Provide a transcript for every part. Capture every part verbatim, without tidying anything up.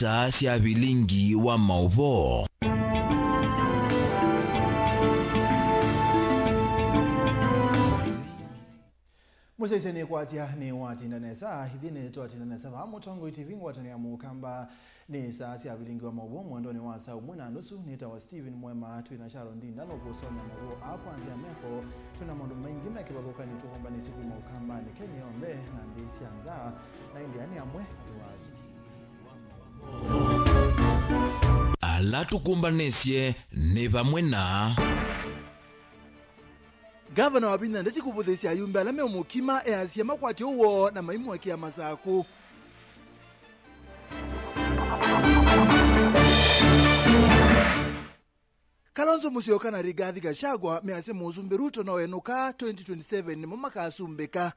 Saa sya vilingi wa maũvoo. Mũsyaĩĩsya nĩkwatya nĩwatinda nesa, ithyĩ nĩtwatinda nesa vaa Mũtongoi T V ngwatanĩo ya Mũkamba. Nĩ saa sya vilingi wa maũvoo mwendonĩ wa saa ũmwe na nusu. Nĩtawa Stephen Mwema, twĩ na Sharon Ndinda nũkũsomea maũvoo aa kwa nzĩa meko. Twĩ na maũndũ maingĩ me kĩvathũkany'o tũkũmbanĩsye kuma Ũkambanĩ, Kenya yonthe, na nthĩ sya nza, na ĩndĩ aa nĩ amwe atĩ wa asu. Ala tũkũmbanĩsye nĩ vamwe na. Ngavana Wavinya Ndeti kũvũthĩĩsya ayumbe ala me ũmũkima easya makwatye ũwoo na maimũekea Masakũ. Kalonzo Musyoka na Rigathi Gachagua measya Mũsumbĩ Ruto no enũka twenty twenty-seven nĩmo makasumbĩka.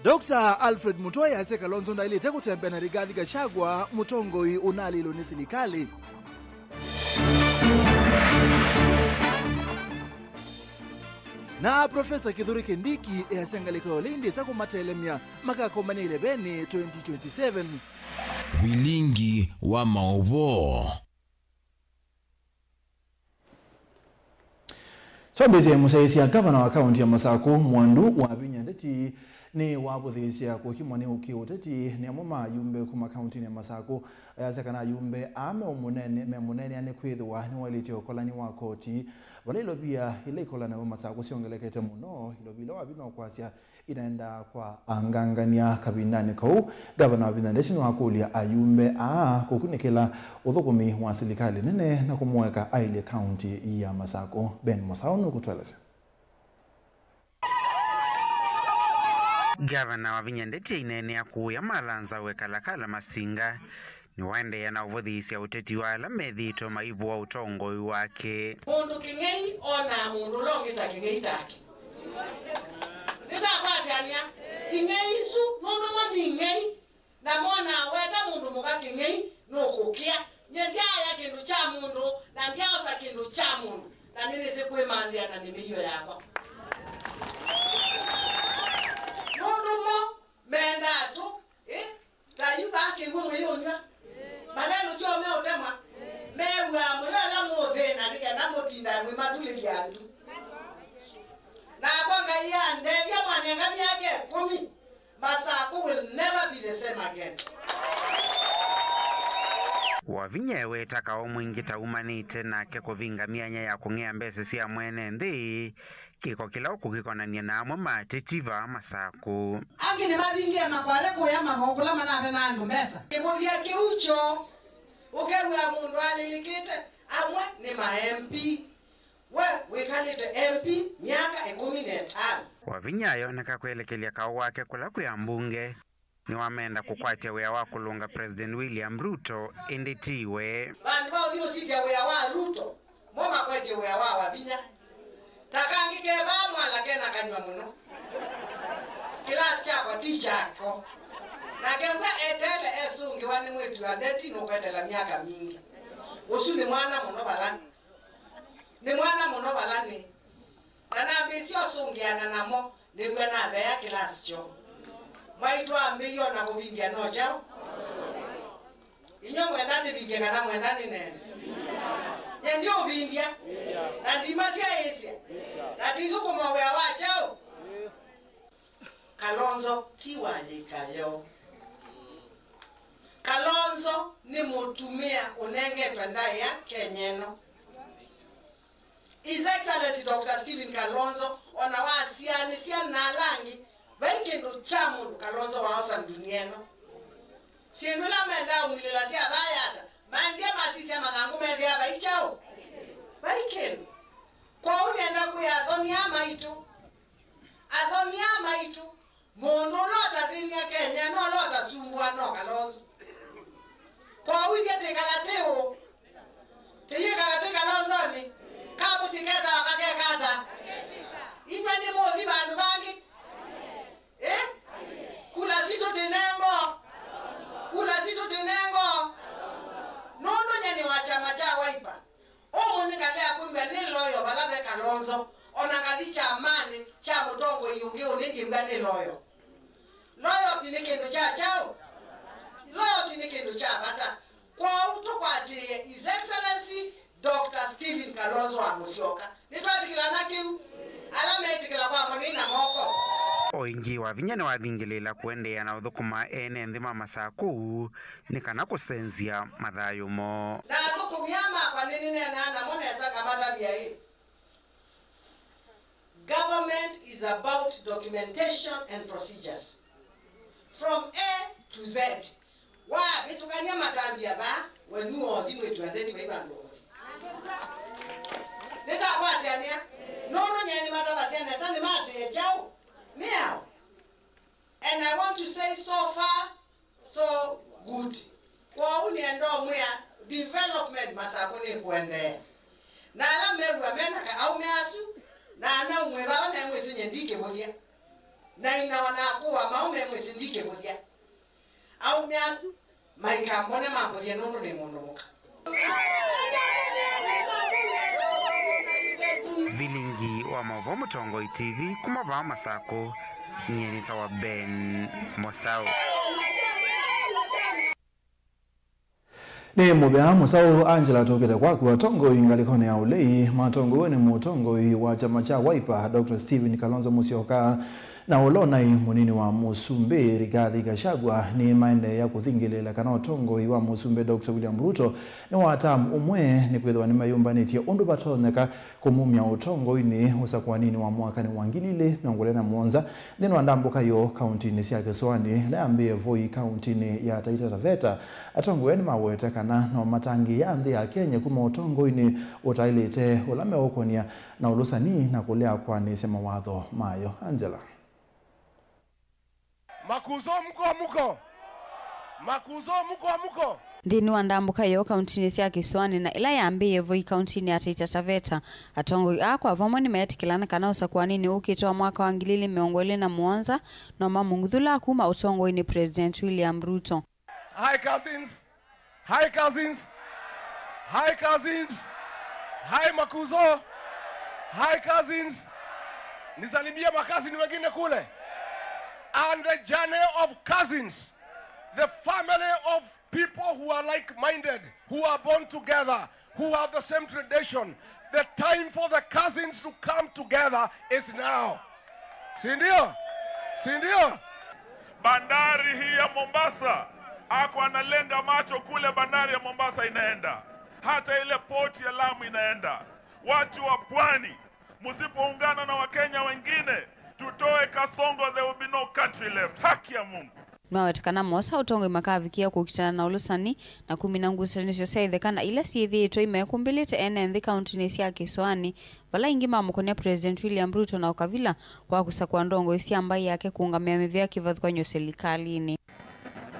Doctor Alfred Mutua easya Kalonzo ndaĩlĩte kũtembea na Rigathi Gachagua, mũtongoi ũnalĩlwe nĩ silikalĩ. Na Profesa Kĩthũri Kindiki easya ngalĩko ya ũlei ndĩsa kũmatelemya makakomania ileveni twenty twenty-seven. Vilingi wa maũvoo. Twambĩĩsye, mũsyaĩĩsya ngavana wa kaũnti ya Masakũ, Mwandu Wavinya Ndeti, nĩwavũthĩĩsya kũkimwa nĩ kĩũteti nĩ amwe ma ayumbe kuma kaũntinĩ ya Masakũ. Ayasya kana ayumbe aa me mũnene, me mũneenea nĩ kwĩthĩwa nĩwaĩlĩtye ũkolani wa koti, vala ilovia ila ikolanaw'a Masakũ syongelekete mũno, ilovia ila Wavinya ũkwasya inaendaa kwa angangany'a. Kavindanĩ kau, ngavana Wavinya Ndeti nĩwakũlya ayumbe aa kũkunĩkĩla ũthũkũmi wa silikalĩ nene na kũmũeka ailye kaũnti ya Masakũ. Ben Mũsaũ nũkũtũelesya. Ngavana Wavinya Ndeti aineenea kũya Malanza wĩ Kalakala Masinga. Nĩwaendeea na ũvũthĩĩsya ũteti wa ala methĩĩtwe maivũa ũtongoi wake. Mũndũ kĩng'ei onaa mũndũ ũla ũngĩ ta kĩng'ei take. Nĩtakwatany'a ing'ei isu nũndũ mo nĩ ing'ei, na monaa weta mũndũ mũka kĩng'ei nũkũkĩa. Nyie ndyaaya kĩndũ kya mũndũ, na ndyaaosa kĩndũ kya mũndũ, na nĩnĩsĩ kwĩmanthĩa na nĩ mĩio yakwa. Nũndũ mo mendaa tũ, ĩ, ta yu vaa kĩw'ũ mũyĩũnyw'a. Malelũ tyo meũtemwa. Mew'aa mũyo ala mũũthĩna nĩ kenda mũtinda mwĩmatulĩlya ndu. Nakwa Ngai andethya mwanenga myaka ĩkũmi, Masakũ will never be the same again. Wavinya eweta kaũ mwingĩ ta umanĩte nake kũvinga myanya ya kũng'ea mbesa sya mwene nthĩ, kĩko kĩla ũkũkĩkonany'a na amwe ma ateti vaa Masakũ. Angĩ nĩmavingie makwale kũya mavoo kũla manavenaa andũ mbesa. Kĩmũthya kĩu kyoo, ũkew'a mũndũ alĩlĩkĩte, amwe nĩ ma M P. We wĩkalĩte M P myaka ĩkũmi na ĩtano. Wavinya ayoneka kwelekelya kaũ wake kũla kwĩ ambunge. Nĩwamenda kũkwatya wĩa wa kũlũnga President William Ruto, ĩndĩ ti we. Vandũ va ũthi ũsisya wĩa wa Ruto, mo makwetye wĩa wa Wavinya. Ta kangĩ ke vaa mwala kena kanyw'a mũno. Kĩlasi kyakwa ti kyako. Nake ngw'a eteele esũngĩwa nĩ mwĩĩtu wa Ndeti nũkwetela myaka mingĩ. Ũsu nĩ mwana mũno vala. Nĩ mwana mũno vala nĩ. Na nambĩĩsye ũsũngĩana namo, nĩw'a natheea kĩlasi kyoo. Mwaitũ ambĩie o na kũvindya no kyaũ? Inyuĩ mwenda nĩvindye kana mwenda nĩneene? Nyie ndiũvindya, na ndimasyaĩĩsya, na tithũkũma wĩa wa kyaũ? Kalonzo ti wa yĩka yoo. Kalonzo nĩ mũtumĩa ũnengetwe ndaĩa Kenya ĩno. His Excellency Doctor Stephen Kalonzo, o na wasyaanĩsya na ala angĩ, vai kĩndũ kya mũndũ Kalonzo waosa ndunia ĩno. Syĩndũ ila mendaa ũmwilĩla sya vaa yata, maendie masisya mathangũ methĩa vai kyaũ? Vai kĩndũ. Kwoou nĩenda kwĩa athoni aa maitũ, athoni aa maitũ, mũndũ ũla ũtathĩny'a Kenya na ũla ũtasumbũa no Kalonzo. Kwoou ithyĩ twĩkala twĩ ũ? Tũyĩkala twĩ Kalonzonĩ? Kamũsyĩ ketawa kakeka ata? Inywe nĩmũũthi vandũ vangĩ? Ĩ? Kula sitũ twĩnengoo. Kula sitũ twĩnengoo. Nũndũ nyie nĩ wa kyama kya Wiper. Ũmũnthĩ ngalea kwĩw'a nĩ loyal vala ve Kalonzo, o na ngathi kyamanĩ kya mũtongoi ũngĩ ũnĩ Nĩ loyal. Loyalty nĩ kĩndũ kya kyaũ? Loyalty nĩ kĩndũ kya vata. Kwoou tũkwatĩĩe His Excellency Doctor Stephen Kalonzo wa Musyoka. Nĩtwetĩkĩlana kĩu? Ala metĩkĩla kwa moni na moko. O ĩngĩ wa vinya nĩwathingĩlĩĩla kũendeea na ũthũkũma ene nthĩ ma Masakũ nĩ kana kũsenzya mathayũ moo. Na athũkũmi aa makwa nĩnĩneenaa namo nesa ngamatavya ĩ, government is about documentation and procedures from A to Z. Wavĩtũkany'a matambya vaa, we nũothi mwĩtu andeti vai vandũ ũthi. Nĩtakwatĩanĩa, nũndũ nyie nĩmatavasya nesa nĩmatĩĩe kyaũ? Mĩao. And I want to say, so far, so good. Kwoou nĩenda ũmwĩa, development Masakũ nĩkũendeea. Na ala mew'a mena ka-, aũme asu, na anaumwe vava naĩ mwĩsĩ nyie ndikĩvũthya. Na ina wanakũa maũme mwĩsĩ ndikĩvũthya. Aũme asu maikambone mambũthye nũndũ nĩ mũndũ mũka. Vilingi wa maũvoo Mũtongoi T V kuma vaa Masakũ, nyie nĩtawa Ben Mosau. Nĩ mũvea mũsaũ Angela tũkĩte kwaku. Atongoi ngalĩkonĩ ya ũlei matongoew'e nĩ mũtongoi wa kyama kya Wiper, Doctor Stephen Kalonzo Musyoka, na ũla ũnaĩ mũnini wa mũsumbĩ Rigathi Gachagua nĩmaendeea kũthingĩlĩĩla kana ũtongoi wa mũsumbĩ Doctor William Ruto nĩ wa term ũmwe, nĩkwĩthĩwa nĩmeyũmbanĩtye ũndũ vatonyeka kũmumya ũtongoinĩ ũsakũaninĩ wa mwakanĩ wa ngili ilĩ mĩongo ĩlĩ na mũonza nthĩnĩ wa ndambũka yoo kauntinĩ sya Kĩsũanĩ ĩla yambĩĩe Voi kauntinĩ ya Taita Taveta. Atongoi aa nĩmawete kana no matangĩĩa nthĩ ya Kenya kuma ũtongoinĩ ũtaĩlĩte ũla meũkony'a na ũlũsani na kũlea kũanĩsya mawatho mayo. Angela. Makuzo mko mko. Makuzo mko mko. Nthĩnĩ wa ndambũka yoo kauntinĩ sya Kĩsũanĩ na ĩla yambĩĩe Voi kauntinĩ ya Taita Taveta, atongoi aa kwa vamwe nĩmeetĩkĩlana kana ũsakũaninĩ ũkĩte wa mwaka wa ngili ilĩ mĩongo ĩlĩ na mũonza no mamũng'uthũla kuma ũtongoinĩ President William Ruto. Hi, cousins. Hi, cousins. Hi, cousins. Hi, Makuzo. Hi, cousins. Nisalimie makazini wengine kule. And the journey of cousins, the family of people who are like-minded, who are born together, who have the same tradition. The time for the cousins to come together is now. Si ndio? Si ndio? Bandari hii ya Mombasa, ako analenga macho kule bandari ya Mombasa inaenda. Hata ile port ya Lamu inaenda. Watu wa pwani, msipoungana na Wakenya wengine, tutoe Kasongo, there will be no country left. Haki ya Mungu. Nĩmaweta kana moosa ũtongoi makavikĩa kũkitana na ũlũsani na kumina ngusanĩsyo sya ĩtheka na ila syĩthĩĩtwe imekũmbĩlĩte ene nthĩ kauntinĩ sya Kĩsũanĩ, vala aingĩ mamũkũnĩa President William Ruto na ũkavila wa kũsakũa ndongoi sya mbaĩ yake kũũngamĩa mĩvĩa kĩvathũkany'o silikalĩnĩ.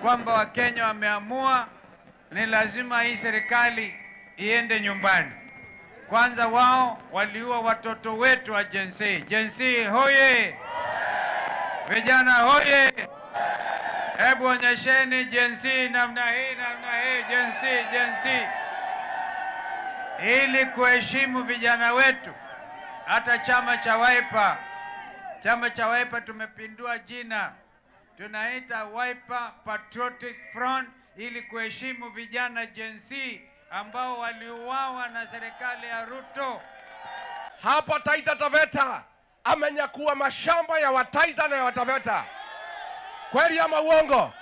Kwamba Wakenya wameamua ni lazima hii serikali iende nyumbani. Kwanza wao waliua watoto wetu wa Gen Z. Gen Z hoye! Vijana hoye! Hebu onyesheni Gen Z namna hii, namna hii, Gen Z, Gen Z. Ili kuheshimu vijana wetu, hata chama cha Wiper, chama cha Wiper tumepindua jina. Tunaita Wiper Patriotic Front ili kuheshimu vijana Gen Z ambao waliuawa na serikali ya Ruto. Hapa Taita Taveta amenyakua mashamba ya Wataita na ya Wataveta. Kweli ama uongo?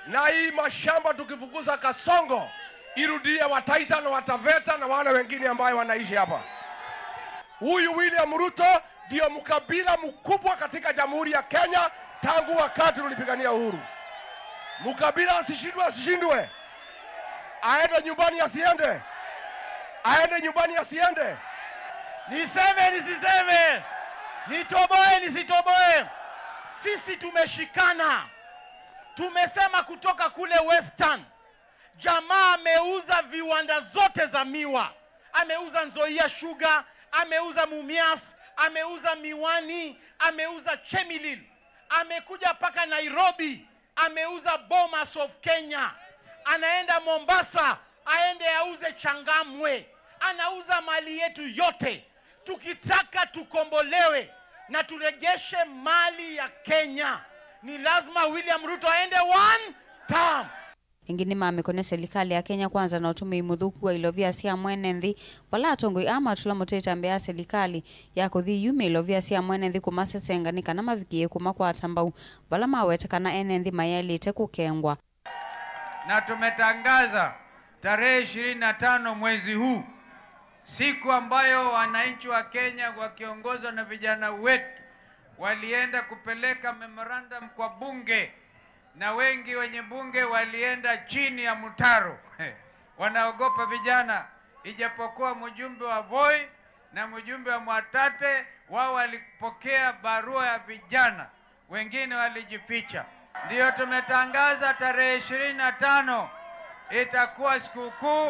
Na hii mashamba tukifukuza Kasongo, irudie Wataita na Wataveta na wale wengine ambayo wanaishi hapa. Huyu William Ruto ndio mkabila mkubwa katika Jamhuri ya Kenya tangu wakati tulipigania uhuru. Mkabila asishindwe, asishindwe. Aende nyumbani, asiende? Aende nyumbani, asiende? Niseme, nisiseme? Nitoboe, nisitoboe? Sisi tumeshikana. Tumesema kutoka kule Western. Jamaa ameuza viwanda zote za miwa. Ameuza Nzoia Sugar, ameuza Mumias, ameuza Miwani, ameuza Chemelil. Amekuja mpaka Nairobi, ameuza Bomas of Kenya. Anaenda Mombasa, aende auze Changamwe. Anauza mali yetu yote. Tukitaka tukombolewe, Na turejeshe mali ya Kenya. Ni lazima William Ruto aende one term. Ĩngĩ nĩmamĩkonya silikalĩ ya Kenya Kwanza na ũtũmĩi mũthũku wa ilovia sya mwene nthĩ, vala atongoi aa matũla mũtĩ ĩtambya ya silikalĩ ya kũthi yu me ilovia sya mwene nthĩ kũmasesenga nĩ kana mavikĩe kũmakwata mbau, vala maweta kana ene nthĩ mayaĩlĩte kũkengwa. Na tumetangaza tarehe ishirini na tano mwezi huu, siku ambayo wananchi wa Kenya wakiongozwa na vijana wetu walienda kupeleka memorandum kwa bunge, na wengi wenye bunge walienda chini ya mtaro. Wanaogopa vijana, ijapokuwa mjumbe wa Voi na mjumbe wa Mwatate, wao walipokea barua ya vijana, wengine walijificha. Ndiyo tumetangaza tarehe ishirini na tano itakuwa sikukuu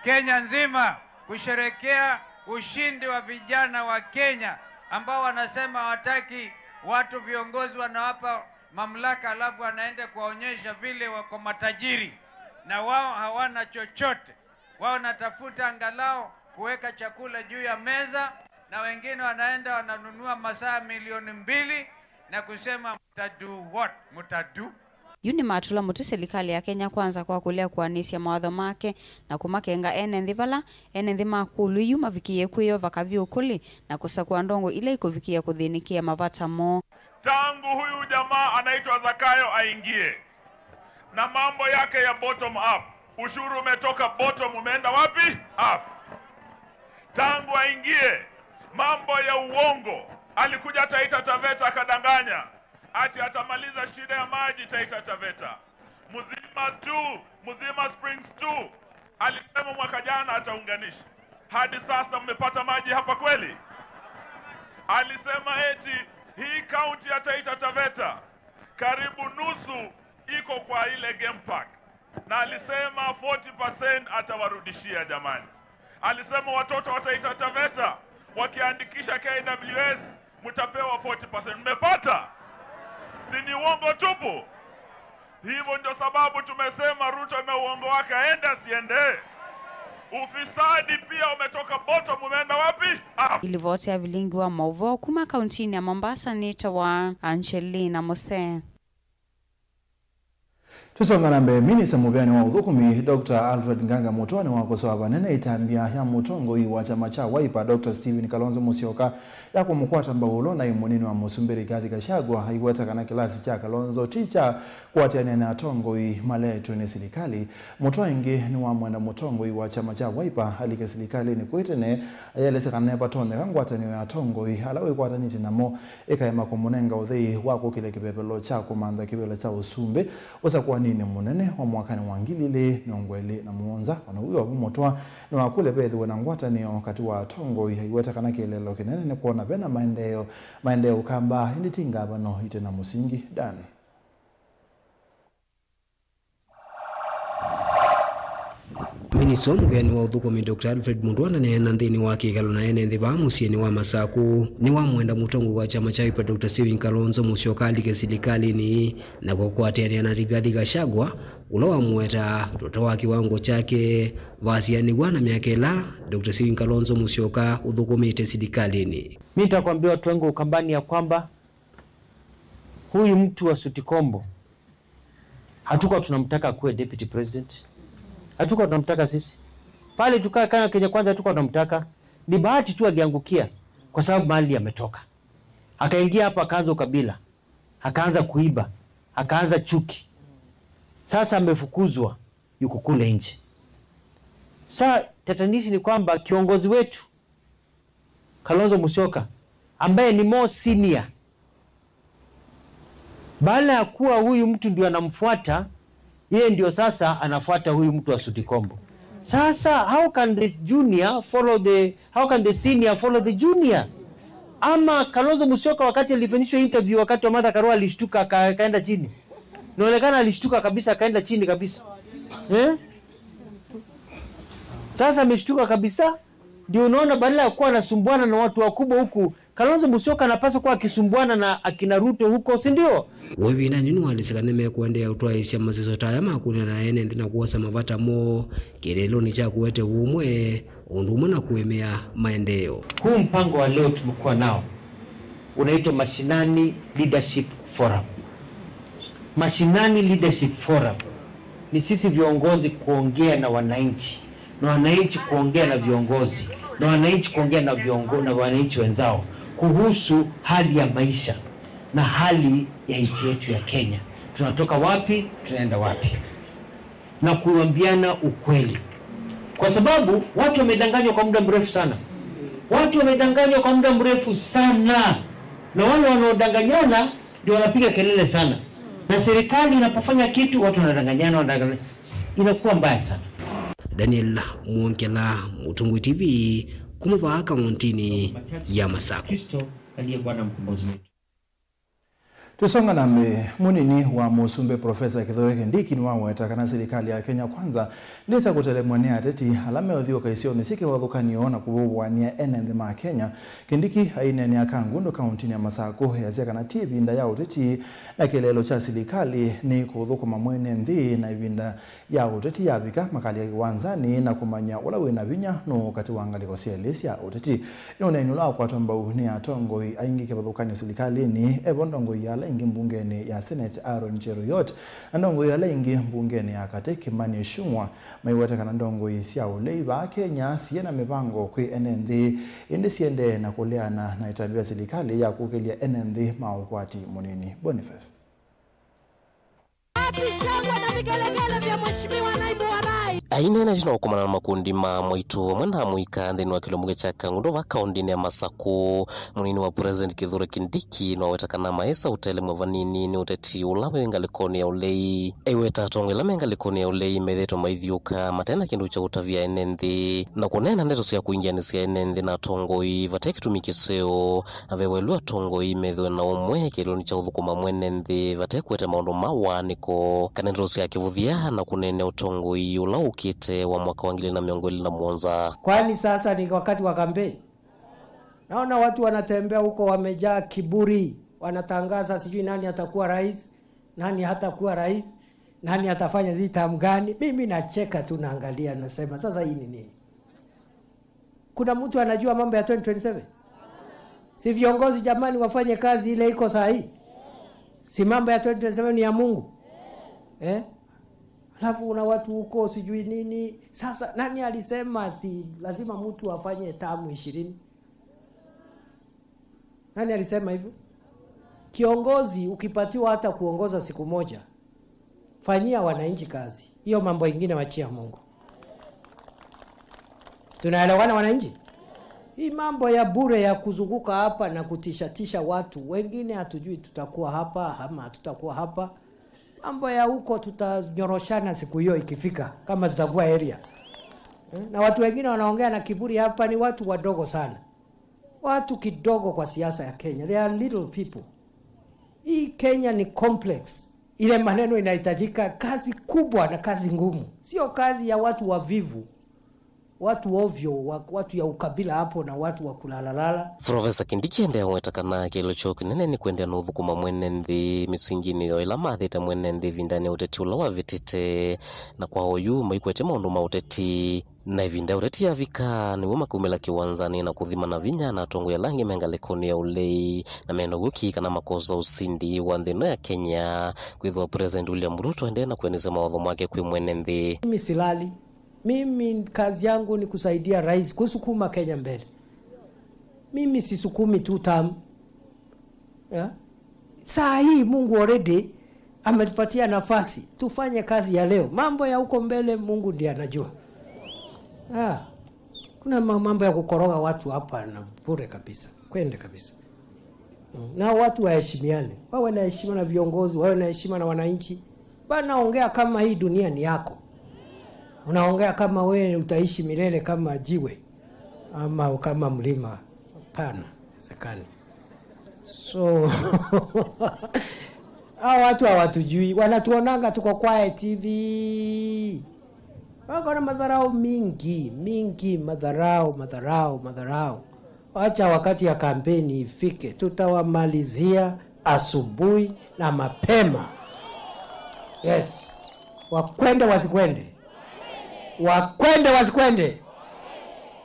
Kenya nzima kusherekea ushindi wa vijana wa Kenya ambao wanasema hawataki watu viongozi wanawapa mamlaka alafu wanaenda kuwaonyesha vile wako matajiri na wao hawana chochote. Wao wanatafuta angalau kuweka chakula juu ya meza, na wengine wanaenda wananunua masaa milioni mbili na kusema, "Mtadu what? Mtadu?" Yu nĩmatũla mũtĩ silikalĩ ya Kenya Kwanza kwa kũlea kũanĩsya mawatho make na kũmakenga ene nthĩ vala ene nthĩ ma kũlũ yu mavikĩie kwĩyova kavyũkũlĩ na kũsakũa ndongo ila ikũvikĩa kũthĩnĩkĩa mavata moo. Tangu huyu jamaa anaitwa Zakayo aingie, na mambo yake ya bottom up. Ushuru umetoka bottom, umeenda wapi? Up. Tangu aingie, mambo ya uongo. Alikuja Taita Taveta akadanganya ati atamaliza shida ya maji Taita Taveta. Mzima two, Mzima Springs two. Alisema mwaka jana ataunganisha. Hadi sasa mmepata maji hapa kweli? Alisema eti hii kaunti ya Taita Taveta karibu nusu iko kwa ile game park, na alisema forty percent atawarudishia. Jamani, alisema watoto wa Taita Taveta wakiandikisha K W S mtapewa forty percent. Mmepata? Si ni uongo tupu? Hivyo ndio sababu tumesema Ruto na uongo wake aende asiende. Ufisadi pia umetoka bottom, umeenda wapi? Up. Ilivoti ya vilingi wa mauvoo kuma kauntinĩ ya Mombasa nĩtawa Angelina Mose. Tũsonga na mbee, minista mũvĩanĩ wa ũthũkũmi, Doctor Alfred Nganga Mũtũa nĩwakosoa vanene ĩtambya ya mũtongoi wa kyama kya Wiper, Doctor Stephen Kalonzo Musyoka, ya kũmũkwata mbau ũla ũnaĩ mũnini wa mũsumbĩ Rigathi Gachagua, aiweta kana kĩlasi kya Kalonzo ti kya kũatĩanĩa na atongoi maleetwe nĩ silikalĩ. Mũtũa ĩngĩ nĩwamwenda mũtongoi wa kyama kya Wiper alike silikalĩnĩ kwĩ tene, ayelesya kana nĩvatonyeka ngwatanĩo ya atongoi ala wĩkwatanĩtye namo ĩkaema kũmũnenga ũthei wa kũkĩlya kĩvevelo kya kũmantha kĩvĩla kya ũsumbĩ ũsakũaninĩ mũnene wa mwakanĩ wa ngili ilĩ mĩongo ĩlĩ na mũonza. O na wĩ o vu, Mũtũa nĩwakũlya vethĩwe na ngwatanĩo katĩ wa atongoi, aiweta kana kĩeleelo kĩnene nĩ kwona vena maendeeo, maendeeo Ũkamba, ĩndĩ ti ngavano ite na mũsingi. Dan. Minista mũvĩanĩ wa ũthũkũmi, Doctor Alfred Mũtũa, ndaneena nthĩnĩ wa kĩkalo na ene nthĩ vaa mũsyĩnĩ wa Masakũ. Nĩwamwenda mũtongoi wa kyama kya Wiper, Doctor Stephen Kalonzo Musyoka, alike silikalĩnĩ na kũkwatĩanĩa na Rigathi Gachagua, ũla wamũwetaa tũta wa kĩwango kyake, vasianĩw'a na myaka ĩla Doctor Stephen Kalonzo Musyoka ũthũkũmĩte silikalĩnĩ. Mi nitakwambia watu wangu Ukambani ya kwamba huyu mtu wa suti kombo, hatukuwa tunamtaka kuwe deputy president. Hatukuwa tunamtaka sisi. Pale tukaa kama Kenya Kwanza hatukuwa tunamtaka. Ni bahati tu aliangukia kwa sababu mahali ametoka. Akaingia hapa akaanza ukabila. Akaanza kuiba. Akaanza chuki. Sasa amefukuzwa, yuko kule nje. Sa tatanishi ni kwamba kiongozi wetu Kalonzo Musyoka, ambaye ni more senior, baada ya kuwa huyu mtu ndio anamfuata, yeye ndio sasa anafuata huyu mtu wa suti kombo. Sasa how can the junior follow the, how can the senior follow the junior? Ama Kalonzo Musyoka wakati alifanyishwa interview wakati wa Martha Karua alishtuka aka-, akaenda chini. Inaonekana alishtuka kabisa, akaenda chini kabisa. Eh? Sasa ameshtuka kabisa. Ndio unaona badala ya kuwa anasumbuana na watu wakubwa huku, Kalonzo Musyoka anapaswa kuwa akisumbuana na akina Ruto huko, si ndio? Wĩvindanĩ nĩwalĩsĩ kana nĩmekũendeea ũtwaĩĩsya masisyo ta aya ma kũnena na ene nthĩ na kwosa mavata moo kĩeleelonĩ kya kũete ũmwe, ũndũ ũmwe na kũĩmĩa maendeeo. Huu mpango wa leo tumekuwa nao, Unaitwa Mashinani Leadership Forum. Mashinani Leadership Forum ni sisi viongozi kuongea na wananchi, na wananchi kuongea na viongozi, na wananchi kuongea na viongo-, na wananchi wenzao kuhusu hali ya maisha na hali ya nchi yetu ya Kenya. Tunatoka wapi? Tunaenda wapi? Na kuambiana ukweli, kwa sababu watu wamedanganywa kwa muda mrefu sana. Watu wamedanganywa kwa muda mrefu sana, na wale wanaodanganyana ndio wanapiga kelele sana, na serikali inapofanya kitu watu wanadanganyana, wanadanganyana, inakuwa mbaya sana. Daniel Mwongela, Mũtongoi T V, kuma vaa kaũntĩnĩ ya Masakũ. Kristo aliye Bwana mkombozi wetu. Tũsonga na mbee, mũnini wa mũsumbĩ Profesa Kithure Kindiki nĩwaweta kana silikalĩ ya Kenya Kwanza ndĩsa kũtelemw'a nĩ ateti ala meũthyũũka isionĩ syĩ kĩvathũkany'o na kũvũvũanĩa ene nthĩ ma Kenya. Kindiki aineenea Kangundo kaũntĩnĩ ya Masakũ, easya kana ti ĩvinda ya ũteti na kĩeleelo kya silikalĩ nĩ kũthũkũma mwene nthĩ, na ĩvinda ya ũteti yavika, makalya kĩwanzanĩ na kũmanya ũla wĩ na vinya nũũ katĩ wa ngalĩko syelĩ sya ũteti. Nĩ ũneeni ũla wakwatwa mbau nĩ atongoi aingĩ kĩvathũkany'o silikalĩnĩ. Evo ndongoi ya ala aingĩ mbungenĩ ya Senate, Aaron Cheruiyot, na ndongoi ya ala aingĩ mbungenĩ ya katĩ, Kimani Ichung'wa, maiweta kana ndongoi sya ũlei vaa Kenya syĩ na mĩvango kwĩ ene nthĩ, ĩndĩ siendee na kũleana na ĩtambya ya silikalĩ ya kũkĩlya ene nthĩ ma ũkwati mũnini. Boniface. Wapi shangwe na vigelegele vya Mheshimiwa Naibu wa Rais? Aineena ĩtina wa kũkomana na makundi ma mwaitũ amwe na amũika nthĩnĩ wa kĩlungu kya Kangundo vaa kaũntĩnĩ ya Masakũ, mũnini wa President Kithure Kindiki nĩwaweta kana maesa ũtelemw'a vanini nĩ ũteti ũla wĩ ngalĩkonĩ ya ũlei. Aiweta atongoi ala me ngalĩkonĩ ya ũlei methĩĩtwe maithyũũka mate na kĩndũ kya ũtavya ene nthĩ, na kũneena ndeto sya kũingĩanĩsya ene nthĩ na atongoi vate kĩtumi kĩseo. Avewelw'a atongoi methĩwe na ũmwe kĩlonĩ kya ũthũkũma mwene nthĩ vate kũete maũndũ ma waanĩko kana ndeto sya kĩvũthya na kũneenea ũtongoi ũla ũkĩte wa mwaka wa ngili na mĩongo ĩlĩ na mũonza. Kwani sasa ni wakati wa kampeni? Naona watu wanatembea huko wamejaa kiburi, wanatangaza sijui nani atakuwa rais, nani hatakuwa rais, nani atafanya sijui term gani. Mimi nacheka tu, naangalia, nasema, "Sasa hii ni nini?" Kuna mtu anajua mambo ya twenty twenty-seven? Si viongozi jamani wafanye kazi ile iko saa hii? Si mambo ya twenty twenty-seven ni ya Mungu? Eh? Alafu una watu huko sijui nini. Sasa nani alisema si lazima mtu afanye tamu ishirini? Nani alisema hivyo? Kiongozi ukipatiwa hata kuongoza siku moja, fanyia wananchi kazi. Hiyo mambo ingine wachia Mungu. Tunaelewana wananchi? Hii mambo ya bure ya kuzunguka hapa na kutishatisha watu, wengine hatujui tutakuwa hapa ama hatutakuwa hapa. Mambo ya huko tutanyoroshana siku hiyo ikifika, kama tutakuwa area. Eh, na watu wengine wanaongea na kiburi hapa ni watu wadogo sana. Watu kidogo kwa siasa ya Kenya. They are little people. Hii Kenya ni complex. Ile maneno inahitajika kazi kubwa na kazi ngumu. Sio kazi ya watu wavivu, watu ovyo, wa-, watu ya ukabila hapo na watu wa kulalalala. Profesa Kindiki endea weta kana kĩeleelo kyoo kĩnene nĩ kũendeea na ũthũkũma mwene nthĩ mĩsinginĩ yo ĩla mathĩte mwene nthĩ ĩvindanĩ ya ũteti ũla wavĩtĩte, na kwa oyu maikwete maũndũ ma ũteti. Na ĩvinda ya ũteti yavika, nĩw'o makaumĩla kĩwanzanĩ na kũthimana vinya na atongoi ala angĩ me ngalĩkonĩ ya ũlei, na mena ũw'ũki kana makosa ũsindi wa nthĩ ĩno ya Kenya, kwĩthĩwa President William Ruto endee na kũendeesya mawatho make kwĩ mwene nthĩ. Mimi silali. Mimi kazi yangu ni kusaidia rais kusukuma Kenya mbele. Mimi sisukumi two term. Yeah? Saa hii Mungu already ametupatia nafasi tufanye kazi ya leo. Mambo ya huko mbele Mungu ndiye anajua. Ah, kuna ma-, mambo ya kukoroga watu hapa na bure kabisa, kwende kabisa. Mm. Na watu waheshimiane, wawe na heshima na viongozi, wawe na heshima na wananchi. Bana, ongea kama hii dunia ni yako. Unaongea kama wewe utaishi milele kama jiwe ama kama mlima. Hapana, haiwezekani. So, hao watu hawatujui, wanatuonanga tuko quiet hivi. Wako na madharau mingi, mingi, madharau, madharau, madharau. Wacha wakati ya kampeni ifike, tutawamalizia asubuhi na mapema. Yes. Wakwende wasikwende. Wakwende wasikwende.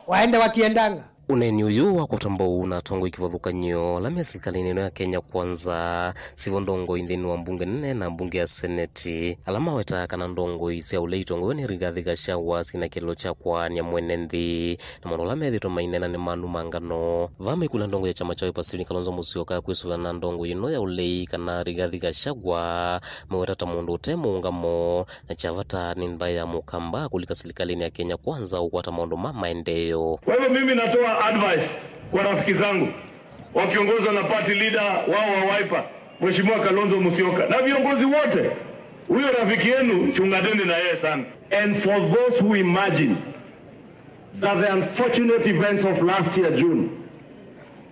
Waende wakiendanga. Ũneeni ũyũ wa kũtambwa ũu na atongoi kĩvathũkany'o ala me silikalĩnĩ ĩno ya Kenya Kwanza, sivo ndongoi nthĩnĩ wa mbunge nene na mbunge ya seneti, ala mawetaa kana ndongoi sya ũlei itongoew'e nĩ Rigathi Gachagua syĩna kĩlĩlo kya kwaany'a mwene nthĩ, na maũndũ ala methĩĩtwe maineena nĩ manuma ngano. Vaa maikũlya ndongoi ya kyama kya Wiper Stephen Kalonzo Musyoka kwĩsũvĩana na ndongoi ĩno ya ũlei kana Rigathi Gachagua meweta ta mũndũ ũte mũũngamo, na kya vata nĩ mbaĩ ya Mũkamba kũlika silikalĩnĩ ya Kenya Kwanza ũkwata maũndũ ma maendeeo. Kwa hivyo mimi natoa advice kwa rafiki zangu wakiongozwa na party leader wao wa Wiper, Mheshimiwa Kalonzo Musyoka, na viongozi wote, huyo rafiki yenu chunganeni na yeye sana. And for those who imagine that the unfortunate events of last year June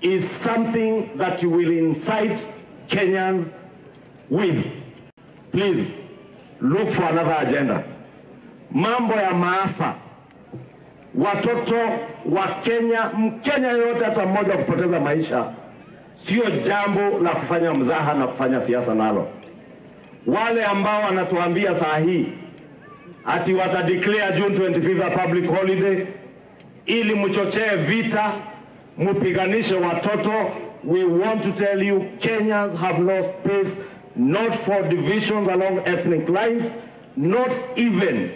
is something that you will incite Kenyans with, please look for another agenda. Mambo ya maafa, watoto wa Kenya, Mkenya yoyote hata mmoja kupoteza maisha, sio jambo la kufanya mzaha na kufanya siasa nalo. Wale ambao wanatuambia saa hii ati wata declare June twenty-fifth a public holiday ili mchochee vita, mpiganishe watoto, we want to tell you, Kenyans have no space, not for divisions along ethnic lines, not even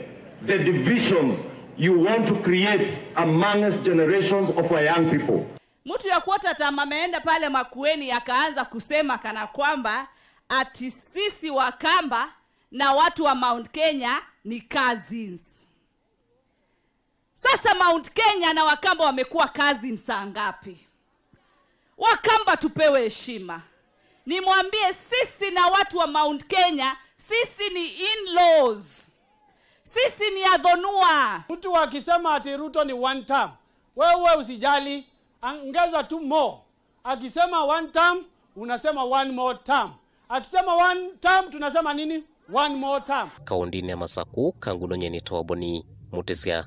the divisions you want to create amongst generations of our young people. Mtu ya kuota tamaa ameenda pale Makueni akaanza kusema kana kwamba ati sisi Wakamba na watu wa Mount Kenya ni cousins. Sasa Mount Kenya na Wakamba wamekuwa cousins saa ngapi? Wakamba tupewe heshima. Nimwambie sisi na watu wa Mount Kenya, sisi ni in-laws. Sisi ni athonua. Mtu akisema ati Ruto ni one term, wewe usijali, ongeza tu more. Akisema one term, unasema one more term. Akisema one term, tunasema nini? One more term. Kaũntĩnĩ ya Masakũ, Kanguno nyie nĩtawa Boni Mũtĩsya.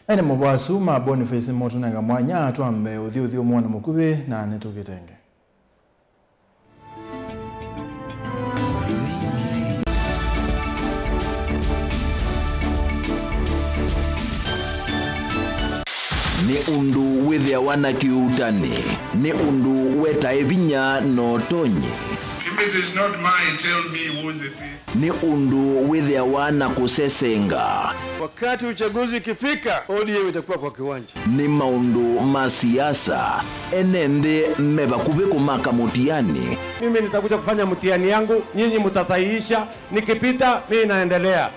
Ene mavoo asu ma Boniface nĩmotũnenga mwanya twambe ũthyũthyũ mwana mũkuvĩ na nĩtũkĩtenge. Nĩ ũndũ wĩthĩawa na kĩuutani, nĩ ũndũ wetae vinya na ũtonyi. If it is not mine, tell me whose it is. Nĩ ũndũ wĩthĩawa na kũsesenga. Wakati uchaguzi ikifika, O D M itakuwa kwa kiwanja. Nĩ maũndũ ma siasa, ene nthĩ me vakuvĩ kũmaka mũtiani. Mimi nitakuja kufanya mtihani yangu, nyinyi mtasahihisha, nikipita, mimi naendelea.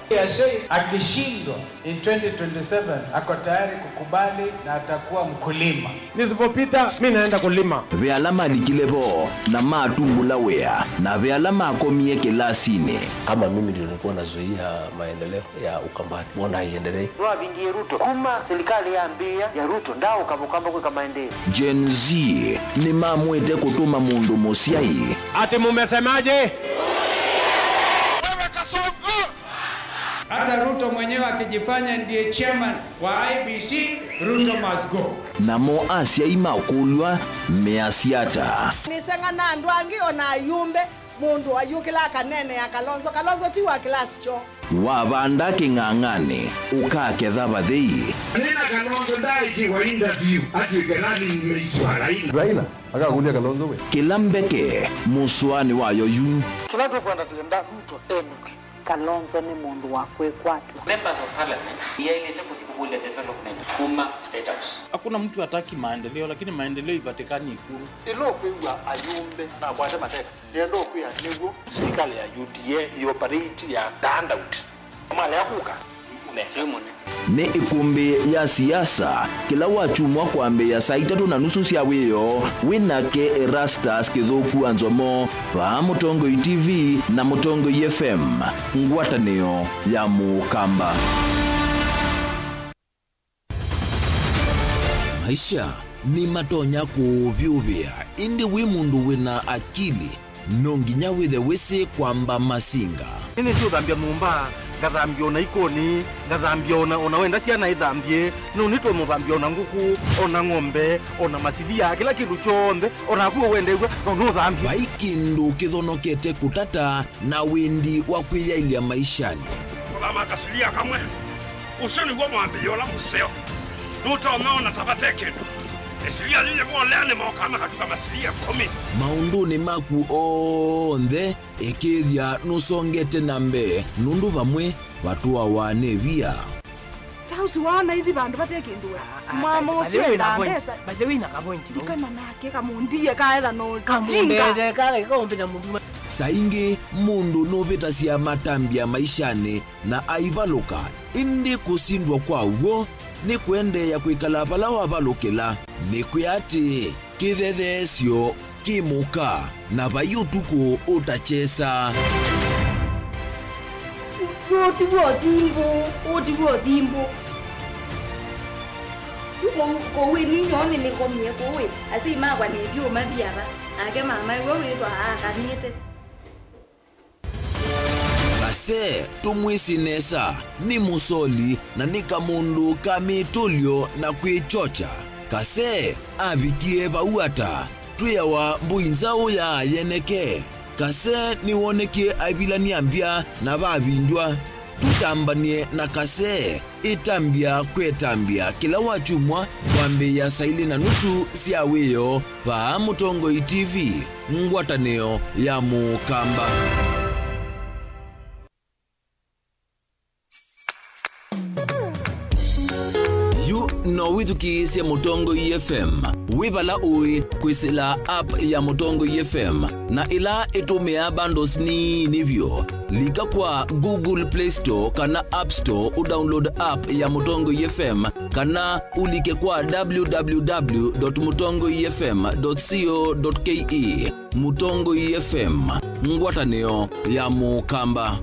Akishindwa in twenty twenty-seven, ako tayari kukubali na atakuwa mkulima. Nisipopita, mimi naenda kulima. Ve ala malikile vo na matumbũla wĩa, na ve ala makomie kĩlasinĩ. Kama mimi ndio nilikuwa nazuia maendeleo ya Ukambani, mbona haiendelei? Nĩwavingie Ruto. Kuma serikali yambĩĩa ya Ruto, ndaaũka Mũkamba kwĩka maendeeo. Gen Z nĩmamwĩte kũtũma mũndũ mũsyai. Ati mumesemaje? Wewe Kasongo! Hata Ruto mwenyewe akijifanya ndiye chairman wa I E B C, Ruto must go. Namo asyai makũlw'a measya ata? Nĩseng'ana andũ angĩ o na ayumbe. Mũndũ ayũkĩlaa kaneenea Kalonzo. Kalonzo ti wa kĩlasi kyoo. Wavanda kĩng'ang'anĩ, ũkaketha vathei. Nĩna Kalonzo ndaaĩkĩwa interview atw'ĩke running mate wa Raila. Raila akakũlya Kalonzo we. Kĩla mbeke mũsoanĩ wayo yu. Kĩla tũkwenda tĩenda Ruto enũke. Kalonzo nĩ mũndũ wa kwĩkwatw'a. Members of Parliament yaĩlĩte kũthi kũkũlya development kuma State House. Hakuna mtu hataki maendeleo, lakini maendeleo ipatikani Ikulu. Ĩla ũkwĩw'a ayumbe nakwate mateka. Nĩenda ũkwĩa nĩw'o. Silikalĩ ya U D A ĩoperate ya the handout. Malea kũka, nĩ mũnene. Nĩ ĩkũmbĩ ya siasa, kĩla wakyumwa kwambĩĩa saa itatũ na nusu sya wĩoo, wĩ nake Erastus Kĩthũku wa Nzomo, vaa Mũtongoi T V na Mũtongoi F M, ngwatanĩo ya Mũkamba. Maisha nĩmatonya kũũvyũvĩa, ĩndĩ wĩ mũndũ wĩna akili, no nginya wĩthe wĩsĩ kwamba masinga. Nĩnĩsĩ ũthambya nyũmba, ngathambya ona ikoni, ngathambya ona, ona wenda syana ithambye, no nĩtwe mũthambya ona ngũkũ, ona ng'ombe, ona masilia, kĩla kĩndũ kyonthe, ona akw'o wendew'a, no nũthambye. Vai kĩndũ kĩthonokete kũtata na wĩndi wa kwĩyaĩlya maishanĩ. Kũthama kasilia kamwe. Ũsu nĩw'o mwambĩĩo ũla mũseo. Nũtonya ona ta vate kĩndũ. Ĩsilia yĩyĩvolea nĩmokaa makatuka masilia ĩkũmi. Maũndũnĩ maku onthe, ĩkĩĩthya nũsongete na mbee, nũndũ vamwe vatũawa nĩ via. Ta ũsu waona ithi vandũ vate kĩndũ we. Ah, ah, mama by the ũsu way, wĩna endaa point. Mbesa. By the way, na ka point, no? Ndikana nake kamũndie kaetha no kamũndete kale kaũmbĩta mũndũ. Saa ingĩ mũndũ nũvĩtasya matambya maishanĩ na aivalũka, ĩndĩ kũsindwa kwa w'o nĩ kũendeea kwĩkala vala wavalũkĩla. Nĩkwĩa atĩĩ, kĩthetheesyo kĩ mũka, na vai ũtukũ ũtakyesa. Ũũ ti w'o thimbũ, ũũ ti w'o thimbũ. Kũu, kũu ĩ ninyoo nĩnĩkomie kũu ĩ, asyai makwa nĩtyo mathi ava, nake mama ĩwe wĩtwa aakanĩte. Kase, tũmwĩsĩ nesa, nĩ mũsoli na nĩ kamũndũ ka mĩtũlyo na kwĩkyokya. Kase avikie vau ata? Twĩawa mbũi nzaũ ya yeneke. Kase nĩwonekie aivilany'a mbya na vavindw'a. Tũtambany'e na Kase. Ĩtambya kwĩ ĩtambya kĩla wakyumwa kwambĩĩa saa ilĩ na nusu sya wĩoo vaa Mũtongoi T V, ngwatanĩo ya Mũkamba. Yu no wĩthukĩĩsye Mũtongoi F M wĩ vala ũĩ kwĩsĩla app ya Mũtongoi F M na ĩla ĩtũmĩaa bundles nini vyũ. Lika kwa Google Play Store kana App Store ũdownload app ya Mũtongoi F M, kana ũlike kwa w w w dot mũtongoi f m dot co dot k e. Mũtongoi F M, ngwatanĩo ya Mũkamba.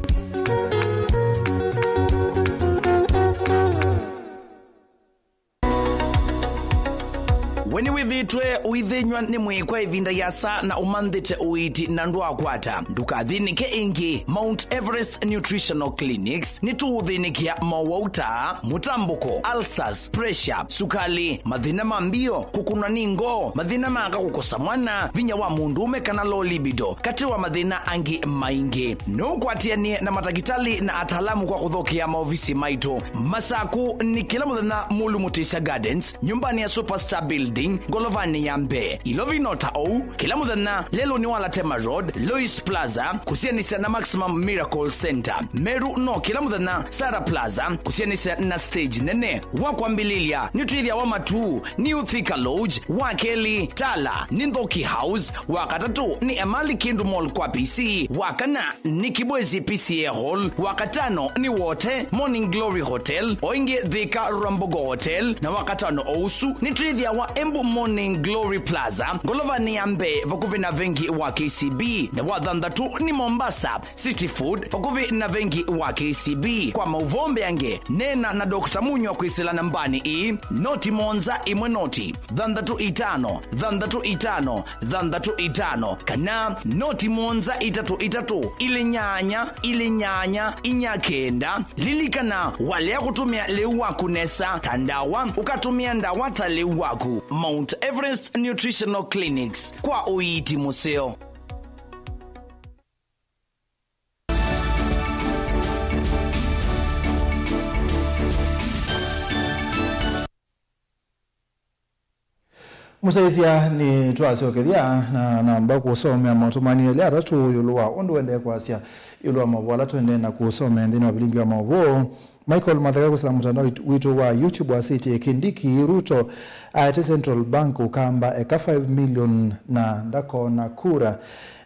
We nĩwĩthĩĩtwe ũithĩnyw'a nĩ mwĩĩ kwa ĩvinda yĩasa na ũmanthĩte ũiiti na ndwakwata? Ndũkathĩnĩke ĩngĩ. Mount Everest Nutritional Clinics nĩtũũthĩnĩkĩa mowau ta mũtambũko, ulcers, pressure, sukali, mathĩna ma mbio, kũkũnwa nĩ ngoo, mathĩna ma aka kũkosa mwana, vinya wa mũndũũme kana low libido, katĩ wa mathĩna angĩ maingĩ. No ũkwatĩanĩe na matakĩtalĩ na ataalamu kwa kũthokea maovisi maitũ. Masaku nĩ kĩla mũthenya Mulu Mutisya Gardens, nyũmbanĩ ya Superstar Building, ngolovanĩ ya mbee. Ilovi no ta ou, kĩla mũthenya lelũnĩ wa Latema Road, Lois Plaza, kũsianĩsya na Maximum Miracle Center. Meru no kĩla mũthenya Sarah Plaza, kũsianĩsya na stage nene. Wa kwambĩlĩlya, nĩtwĩthĩawa Matuu, New Thika Lodge, wa kelĩ Tala nĩ Nthoki House, wa katatũ nĩ Emali Kindu Mall kwa P C, wa kana nĩ Kibwezi P C A Hall, wa katano nĩ Wote Morning Glory Hotel, o ĩngĩ Thika Rwambogo Hotel, na wa katano o ũsu nĩtwĩthĩawa Embu Morning Glory Plaza, ngolovanĩ ya mbee vakuvĩ na vengi wa K C B, na wa thanthatũ nĩ Mombasa City Food, vakuvĩ na vengi wa K C B. Kwa maũvoo mbeange, neena na Doctor Munywa kwĩsĩla nambanĩ ĩĩ, noti mũonza ĩmwe noti, thanthatũ itano, thanthatũ itano, thanthatũ itano, kana noti mũonza itatũ itatũ, ilĩ nyanya, ilĩ nyanya, inya kenda. Lilikana, walea kũtũmĩa lĩu waku nesa ta ndawa, ũkatũmĩa ndawa ta lĩu waku. Mount Everest Nutritional Clinics, kwa ũiiti mũseo. Mũsyaĩĩsya, nĩtwasyokethya na namba kũsomea maũtũmani elĩ atatũ ĩũlũ wa ũndũ ũendee kwasya ĩũlũ wa maũvoo ala tũendee na kũsomea nthĩnĩ wa vilingi wa maũvoo. Michael Matheka kwĩsĩla mũtandao witũ wa YouTube asĩtye, Kindiki, Ruto aete Central Bank ũkamba eka five million na ndakona kura.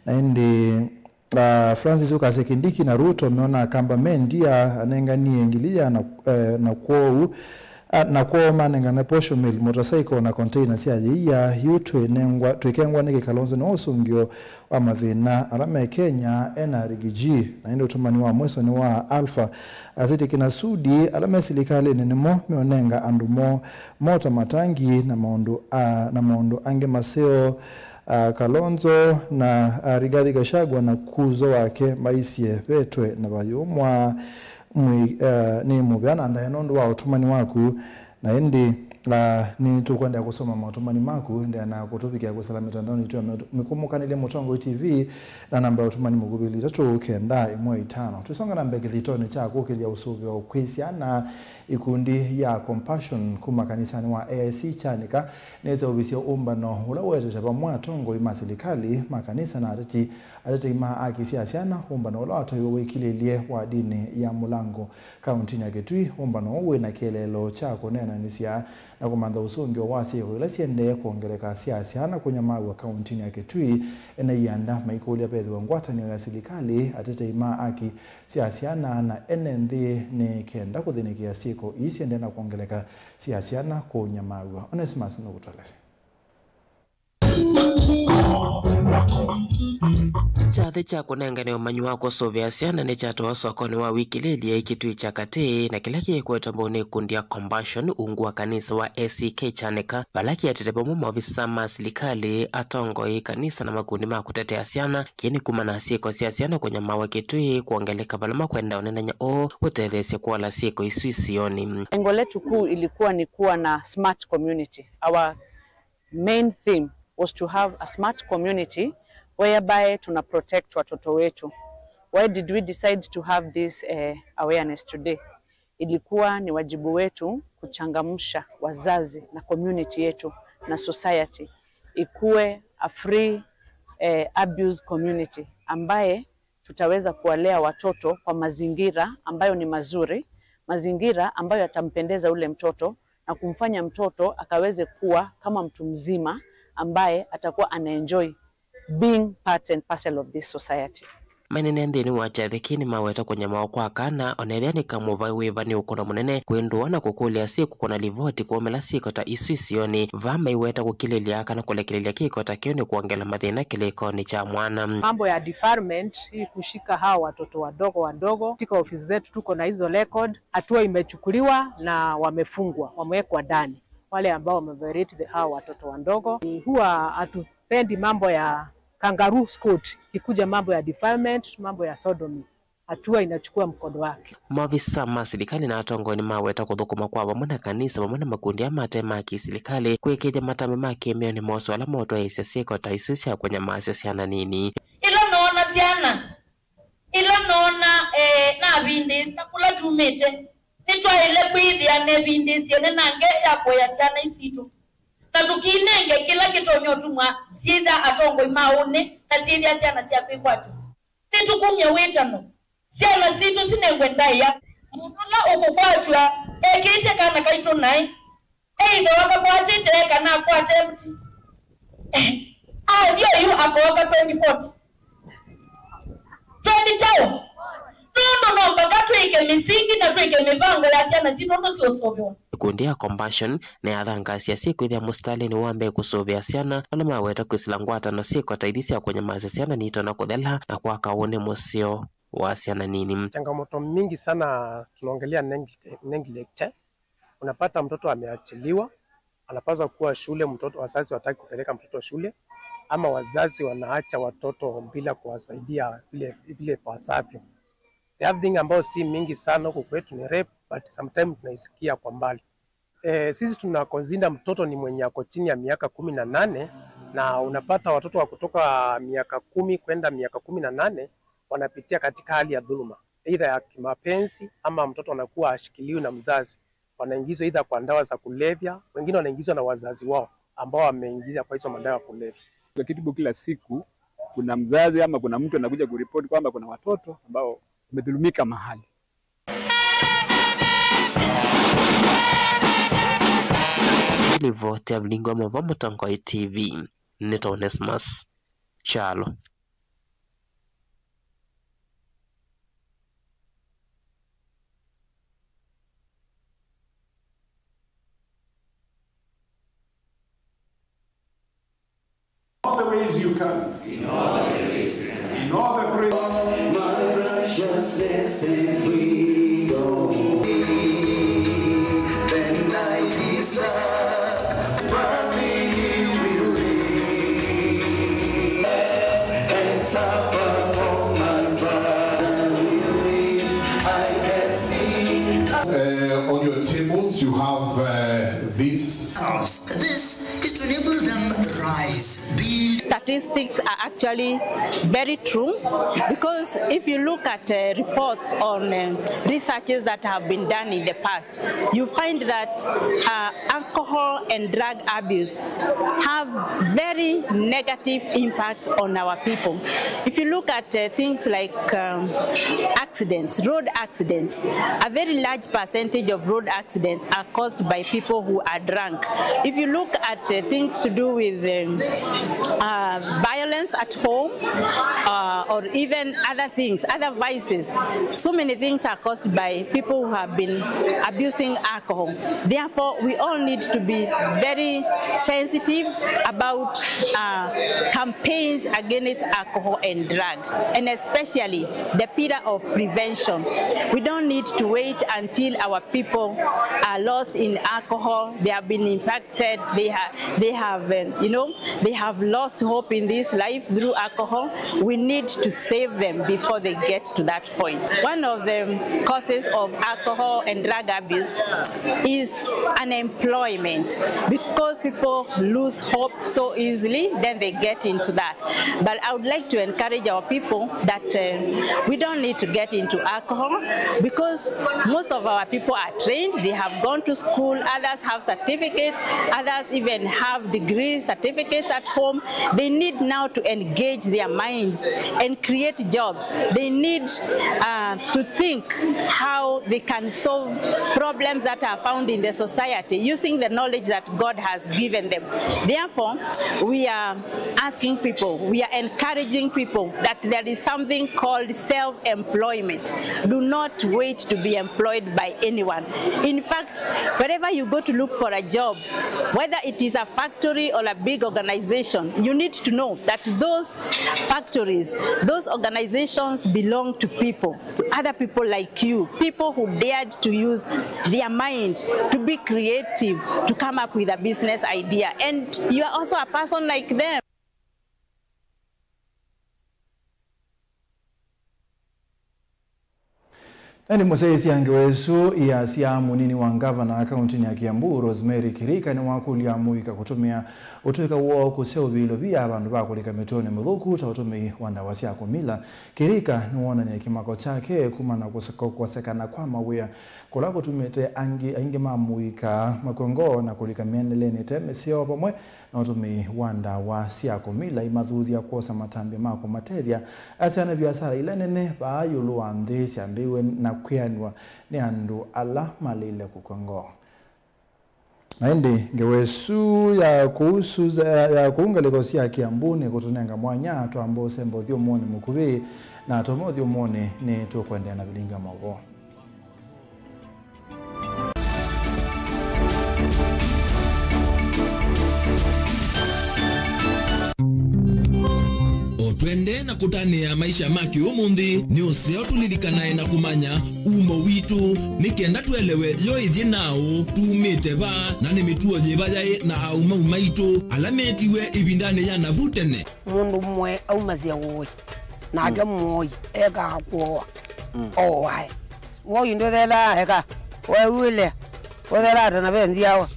Na ĩndĩ Ah, Francis ũkasya Kindiki na Ruto meona akamba me ndia anenganie ngili ya na, eh, na kwoou, ah, na kwoo manengane posho mill, motorcycle na container sya yĩia yu twĩnengwa, twĩkengwa nĩkĩ Kalonzo nĩwe ũsũngĩo wa mathĩna ala me Kenya ena Riggy G. Na ĩndĩ ũtũmani wa mwiso nĩ wa Alpha asĩtye kĩna Sudi ala me silikalĩnĩ nĩmo meũnenga andũ moo mota matangi na maũndũ, ah, na maũndũ angĩ maseo. Ah, Kalonzo na, ah, Rigathi Gachagua na kuzo wake maisye vetwe na vayũmwa mwĩ, ah, nĩ mũvea na ndaĩa nũndũ wa ũtũmani waku. Na ĩndĩ, ah, nĩtũkwendea kũsoma maũtũmani maku, endeea na kũtũvikĩa kwĩsĩla mĩtandaonĩ yitũ ya mĩkũmũkanĩlye Mũtongoi T V na namba ya ũtũmani mũkuvĩ itatũ kenda ĩmwe itano. Twĩsonga na mbee kĩthitoonĩ kya kũkĩlya ũsũvĩo kwĩ syana. Ikundi ya Compassion kuma kanisanĩ wa A I C Kyanika nĩseũvisye ũmbano ũla ũetete vamwe atongoi ma silikalĩ, makanisa na ateti, atetei ma aki sya syana, ũmbano ũla watwaiwe wĩkilĩlye wadinĩ ya Mũlango, kauntinĩ ya Kitui. Ũmbano ũũ wĩ na kĩeleelo kya kũneenanĩsya na kũmantha ũsũngĩo wa syĩko ila siendee kwongeleka sya syana kũnyamaaw'a kauntinĩ ya Kitui. Ene ianda maikũlya vethĩwe ngwatanĩo ya silikalĩ, atetei ma aki sya syana na ene nthĩ nĩ kenda kũthĩnĩkĩa syĩko ii siendee na kwongeleka sya syana kũnyamaaw'a. Onesimus nũkũtũelesya. Kyathĩ kya kũnengane ũmanyi wa kũsũvĩa syana nĩkyatwawa sokonĩ wa wĩkilĩlye Kitui kya katĩ, na kĩla kĩkwetwa mbau nĩ ikundi ya Compassion ungu wa kanisa wa A C K Kyanika, vala kĩetete vamwe maovisa ma silikalĩ, atongoi, kanisa na makundi ma kũtetea syana. Kĩĩ nĩ kumana na syĩko sya syana kũnyamawa Kitui kwongeleka, vala makwenda ũnenany'a ũũ ũtetheesye kũola syĩko isu isionĩ. Lengo letu kuu ilikuwa ni kuwa na smart community. Our main theme was to have a smart community whereby tuna protect watoto wetu. Why did we decide to have this, eh, awareness today? Ilikuwa ni wajibu wetu kuchangamsha wazazi na community yetu na society ikuwe a free, eh, abuse community ambaye tutaweza kuwalea watoto kwa mazingira ambayo ni mazuri, mazingira ambayo yatampendeza ule mtoto na kumfanya mtoto akaweze kuwa kama mtu mzima ambaye atakuwa anaenjoy being part and parcel of this society. Mainene nthĩnĩ wa kyathĩ kĩĩ nĩmaweta kũnyamawa kwa kana, ona ethĩa nĩ kamũvai wĩva nĩ ũkũno mũnene kwĩndũa na kũkũlya asyai kũkũna livoti kũũmĩla syĩko ta isu isionĩ, vaa maiweta kũkilĩlya kana kũlekelelya kĩko ta kĩu nĩ kwongela mathĩna kĩlĩkonĩ kya mwana. Mambo ya defilement hii, kushika hawa watoto wadogo wadogo, katika ofisi zetu tuko na hizo record. Hatua imechukuliwa na wamefungwa, wamewekwa ndani, wale ambao wameviolate the, hawa watoto wadogo. Huwa hatupendi mambo ya kangaroo court, ikikuja mambo ya defilement, mambo ya sodomy, hatua inachukua mkondo wake. Maovisa ma silikalĩ na atongoi nĩmaweta kũthũkũma kwa vamwe na kanisa vamwe na makundi aa mate ma kĩsilikalĩ kũĩkĩĩthya matambya ma kĩmeo nĩmoswa ala motwaĩĩsya syĩko ta isu sya kũnyamaasya syana nini. Ĩla noona syana, ĩla noona, eh, navindĩĩsya kũla tumĩte, nĩtwaĩle kwĩthĩa nevindĩĩsye nenange ya kũea syana isitũ, na tũkinenge kĩla kĩtonya ũtuma syĩthĩa atongoi ma ũnĩ na syĩthĩa syana sya kwĩkwatw'a. Nĩtũkumya wĩtano, syana sitũ sinengwe ndaĩa. Mũndũ ũla ũkũkwatw'a ekĩĩte kana kaitũ naĩ, either wakakwatĩte kana akwate mti, athi oyu akooka twenty forty. Twenty kyaũ? Nũndũ no mpaka twĩke mĩsingi na twĩke mĩvango ya syana sitũ ũndũ siũsũvĩwa. Ikundi ya Compassion nĩyathangaasya syĩkwĩthĩa mũsitalĩnĩ wa mbee kũsũvĩa syana, vala maweta kwĩsĩla ngwatano syĩko ta ithi sya kũnyamasya syana nitonya kũthela na kwaka ũnĩ mũseo wa syana nini. Changamoto mingi sana tunaongelea neg-, neglect. Unapata mtoto ameachiliwa, anapaswa kuwa shule, mtoto, wazazi wataki kupeleka mtoto shule, ama wazazi wanaacha watoto bila kuwasaidia vile, vile ipasavyo. The other thing ambayo si mingi sana huku kwetu ni rape, but sometimes tunaisikia kwa mbali. Eh, sisi tuna consider mtoto ni mwenye ako chini ya miaka kumi na nane, na unapata watoto wa kutoka miaka kumi kwenda miaka kumi na nane wanapitia katika hali ya dhuluma, either ya kimapenzi ama mtoto anakuwa ashikiliwi na mzazi, wanaingizwa either kwa dawa za kulevya, wengine wanaingizwa na wazazi wao ambao wameingiza kwa hizo madawa ya kulevya. Kwa kitubu kila siku kuna mzazi ama kuna mtu anakuja kuripoti kwamba kuna watoto ambao wamedhulumika mahali. Livoti ya Vilingi wa Maũvoo Mũtongoi T V, nĩ ta Onesmus Kyalo. All the ways you can. In all the ways you can. In all the praise. My righteousness and freedom. Then night is dark, but thee will live and suffer for my brother will live. I can see. Uh, on your tables, you have, uh, this. This is to enable them rise, build. Statistics are actually very true, because if you look at uh, reports on uh, researches that have been done in the past, you find that uh, alcohol and drug abuse have very negative impacts on our people. If you look at uh, things like um, accidents, road accidents, a very large percentage of road accidents are caused by people who are drunk. If you look at uh, things to do with um, uh, violence at home uh, or even other things, other vices, so many things are caused by people who have been abusing alcohol. Therefore, we all need to be very sensitive about uh, campaigns against alcohol and drug, and especially the pillar of prevention. We don't need to wait until our people are lost in alcohol, they have been impacted, they, ha- they have, um, you know, they have lost hope in this life through alcohol. We need to save them before they get to that point. One of the causes of alcohol and drug abuse is unemployment, because people lose hope so easily, then they get into that. But I would like to encourage our people that uh, we don't need to get into alcohol, because most of our people are trained, they have gone to school, others have certificates, others even have degree certificates at home. They need now to engage their minds and create jobs. They need uh, to think how they can solve problems that are found in the society using the knowledge that God has given them. Therefore, we are asking people, we are encouraging people that there is something called self-employment. Do not wait to be employed by anyone. In fact, wherever you go to look for a job, whether it is a factory or a big organization, you need to know that those factories, those organizations belong to people, to other people like you, people who dared to use their mind to be creative, to come up with a business idea. And you are also a person like them. Ĩndĩ mũsyaĩĩsya ngewa ĩsu ĩasya, mũnini wa ngavana kaũntĩnĩ ya Kiambu, Rosemary Kĩrika, nĩwakũlya amũika kũtũmĩa ũtũĩka woo kũsyaũvĩĩlyo via vandũ va kũlika mĩtũonĩ mĩthũku ta ũtũmĩi wa ndawa sya kũmila. Kĩrika nĩwoonanie kĩmako kyake kumana na kũseka- kũkosekana kwa mawĩa kũla kũtumĩte angĩ aingĩ ma amũika makw'a ngoo na kũlika mĩendelenĩ ĩte mĩseo vamwe na ũtũmĩi wa ndawa sya kũmila imathuthya kwosa matambya ma kũmatethya. Asya nĩ viasala ila nene vaa ĩũlũ wa nthĩ syambĩĩwe na kwĩanw'a nĩ andũ ala maleile kũkw'a ngoo. Na ĩndĩ ngewa ĩsu ya kũu Suza- ya, ya kũu ngalĩko sya Kiambu nĩkũtũnenga mwanya twamba ũsemba ũthyũmũonĩ mũkuvĩ, na twauma ũthyũmũonĩ nĩtũkũendeea na vilingi wa maũvoo. O twende na kũtanĩa maisha ma kĩũmũnthĩ, nĩ ũseo tũlilikanae na kũmanya umo witũ, nĩ kenda twelewe yo ĩthyĩ naaũ, tumĩte va, na nĩ mĩtuo yĩva yaĩ na aũmau maitũ ala meetiwe ĩvindanĩ ya navu tene. Mũndũ ũmwe aumasya ũĩ, nake mũoi ekaa kũoa, ooae. Woi ndũthelaa eka, weew'ĩle, ũthelaa ta na ve nzyawa.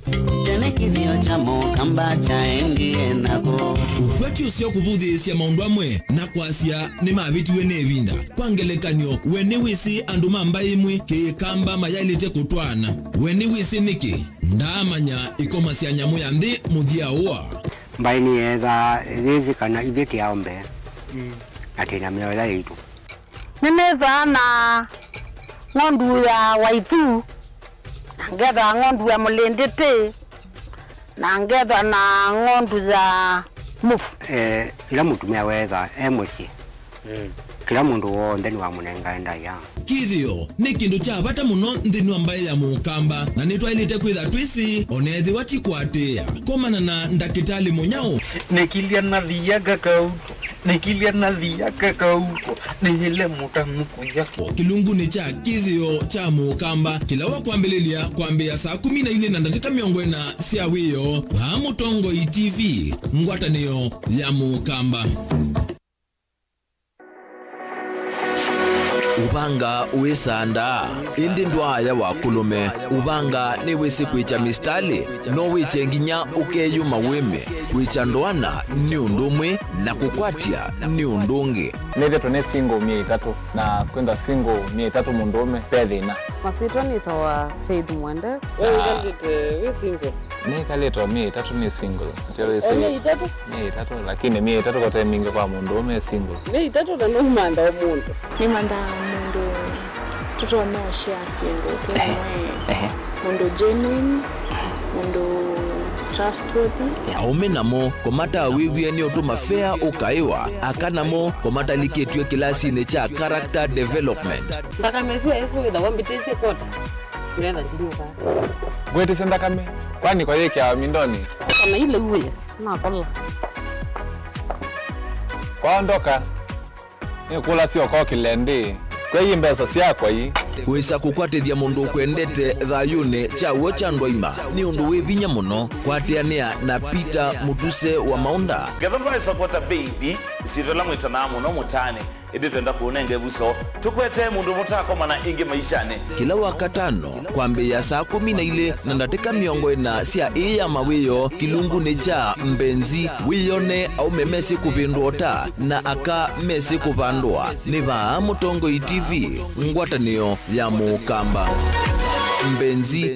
Tene kĩthĩo kya Mũkamba kyaendie nako. Ũkwati ũseo kũvũthĩĩsya maũndũ amwe na kwasya nĩmavĩtiwe nĩ ĩvinda. Kwa ngelekany'o, we nĩwĩsĩ andũ ma mbaĩ ĩmwe Kĩkamba mayaĩlĩte kũtwaana? We nĩwĩsĩ nĩkĩ? Ndaamanya ĩkoma sya nyamũ ya nthĩ mũthya ũa. Mbaĩ nĩyeethaa yĩsĩ kana ithyĩ tĩ aũmbe, na twĩ na mĩao ĩla yaitũ. Nĩnĩthaa na ng'ondu ya waithu, na ngethaa ng'ondu ya mũlĩndĩtĩ, na ngethaa na ng'ondu ya mũvu. Eh, ĩla mũtumĩa weethaa e mũsyĩ, kĩla mũndũ w'onthe nĩwamũnengae ndaĩa. Kĩthĩo nĩ kĩndũ kya vata mũno nthĩnĩ wa mbaĩ ya Mũkamba, na nĩtwaĩlĩte kwĩtha twĩsĩ, o na ethĩwa ti kũatĩĩa. Komana na ndakĩtalĩ mũnyaũ. Nĩkilya nathia kakauko, nĩkilya nathia kakauko, nĩyĩle mũtamu kũya. O kĩlungunĩ kya kĩthĩo kya Mũkamba, kĩla wa kwambĩlĩlya kwambĩĩa saa kũmi na ilĩ na ndatĩka mĩongo ĩna sya wĩoo, vaa Mũtongoi T V, ngwatanĩo ya Mũkamba. Ũvanga wĩsaa ndaa, ĩndĩ ndwaaya wa kũlũme. Ũvanga nĩwĩsĩ kwĩkya mĩsitalĩ, no wĩkye nginya ũkeyũma wĩme. Kwĩkya ndoana nĩ ũndũ ũmwe, na kũkwatya nĩ ũndũ ũngĩ. Nĩthĩtwe nĩ single myei ĩtatũ, na kwĩthwa single myei ĩtatũ mũndũũme ve thĩna. Masyĩtwa nĩtawa Faith Mwende. Wewe ũikalĩte wĩ single? Nĩkalĩte o myei ĩtatũ nĩ single. Atĩ wĩsĩ. O myei ĩtatũ? Myei ĩtatũ, lakini myei ĩtatũ kote mingĩ kwa mũndũũme e single. Myei ĩtatũ na nũmantha o mũndũ. Nĩmanthaa mũndũ tũtonya ũshare syĩndũ twĩ. Ehe. Amwe. Ehe. Mũndũ genuine, mũndũ trustworthy. Aũme namo kũmatawĩw'e nĩ ũtũma fea ũkaĩwa, aka namo kũmatalikĩtw'e kĩlasinĩ kya character development. Nthakame ĩsu ĩsu wĩthawa mbĩtĩsye kota. Nĩgetha ndinyuka. Ngwĩtĩsya nthakame, kwani kwayĩkĩawa mindonĩ? Kana ile uwe, nakola. Kwaondoka, nĩkũlasya ũkokĩle ndĩ. Kwei mbesa syakwa ii. Wĩsa kũkwatĩthya mũndũ ũkwendete thayũnĩ kya w'o kya ndwaima nĩ ũndũ wĩ vinya mũno. Kwatĩanĩa na Peter Mũtuse wa Maũnda. Ngetha ndwaĩsa kwota baby, isyĩtwa ĩla mwĩtanaa mũno mũtaanĩ. Ĩndĩ twenda kũũnenga ĩvuso, tũkwetee mũndũ mũtakomana ĩngĩ maishanĩ. Kĩla Wakatano, kwambĩĩa saa kũmi na ilĩ na ndatĩka mĩongo ĩna sya ĩĩ ya mawĩoo kĩlungunĩ kya Mbenzi, wĩyone aũme mesĩ kũvĩndũa ũta na aka mesĩ kũvandũa. Nĩ vaa Mũtongoi T V, ngwatanĩo ya Mũkamba. Mbenzi. I,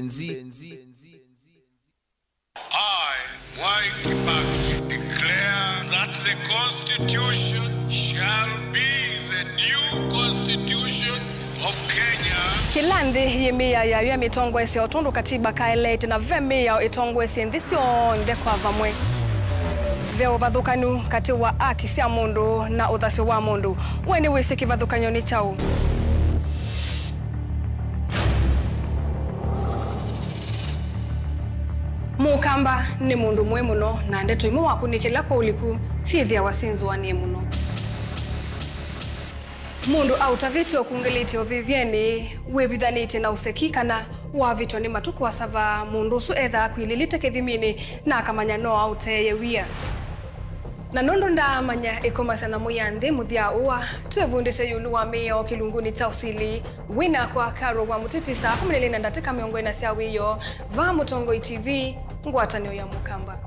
Mwai Kibaki, declare that the Constitution shall be the new Constitution of Kenya. Kĩla nthĩ yĩmĩĩaa yayo yamĩtongoesya o tondũ katiba kaeleete, na ve mĩao ĩtongoesye nthĩ syonthe kwa vamwe. Ve ũvathũkanu katĩ wa aki sya mũndũ na ũthasyo wa mũndũ. We nĩwĩsĩ kĩvathũkany'o nĩ kyaũ? Mũkamba nĩ mũndũ mũĩ mũno, na ndeto imwe wakũnĩkĩla kwa ũliku syĩthĩawa syĩnzũanĩe mũno. Mũndũ aũtavĩtye ũkungĩlĩtye ũvĩvyenĩ, wĩvithanĩtye na ũseki, kana wavĩtwa nĩ matukũ asava, mũndũ ũsu ethaa akwilĩlĩte kĩthiminĩ na akamanya no aũteeye wia. Na nũndũ ndaamanya ĩkomasya na mũya nthĩ mũthya ũa, twĩvundĩsye ĩũlũ wa mĩao kĩlungunĩ kya ũsili. Wĩ nakwa Carol wa Mũtiti saa kũmi na ilĩ na ndatĩka mĩongo ĩna sya wĩoo, vaa Mũtongoi T V, ngwatanĩo ya Mũkamba.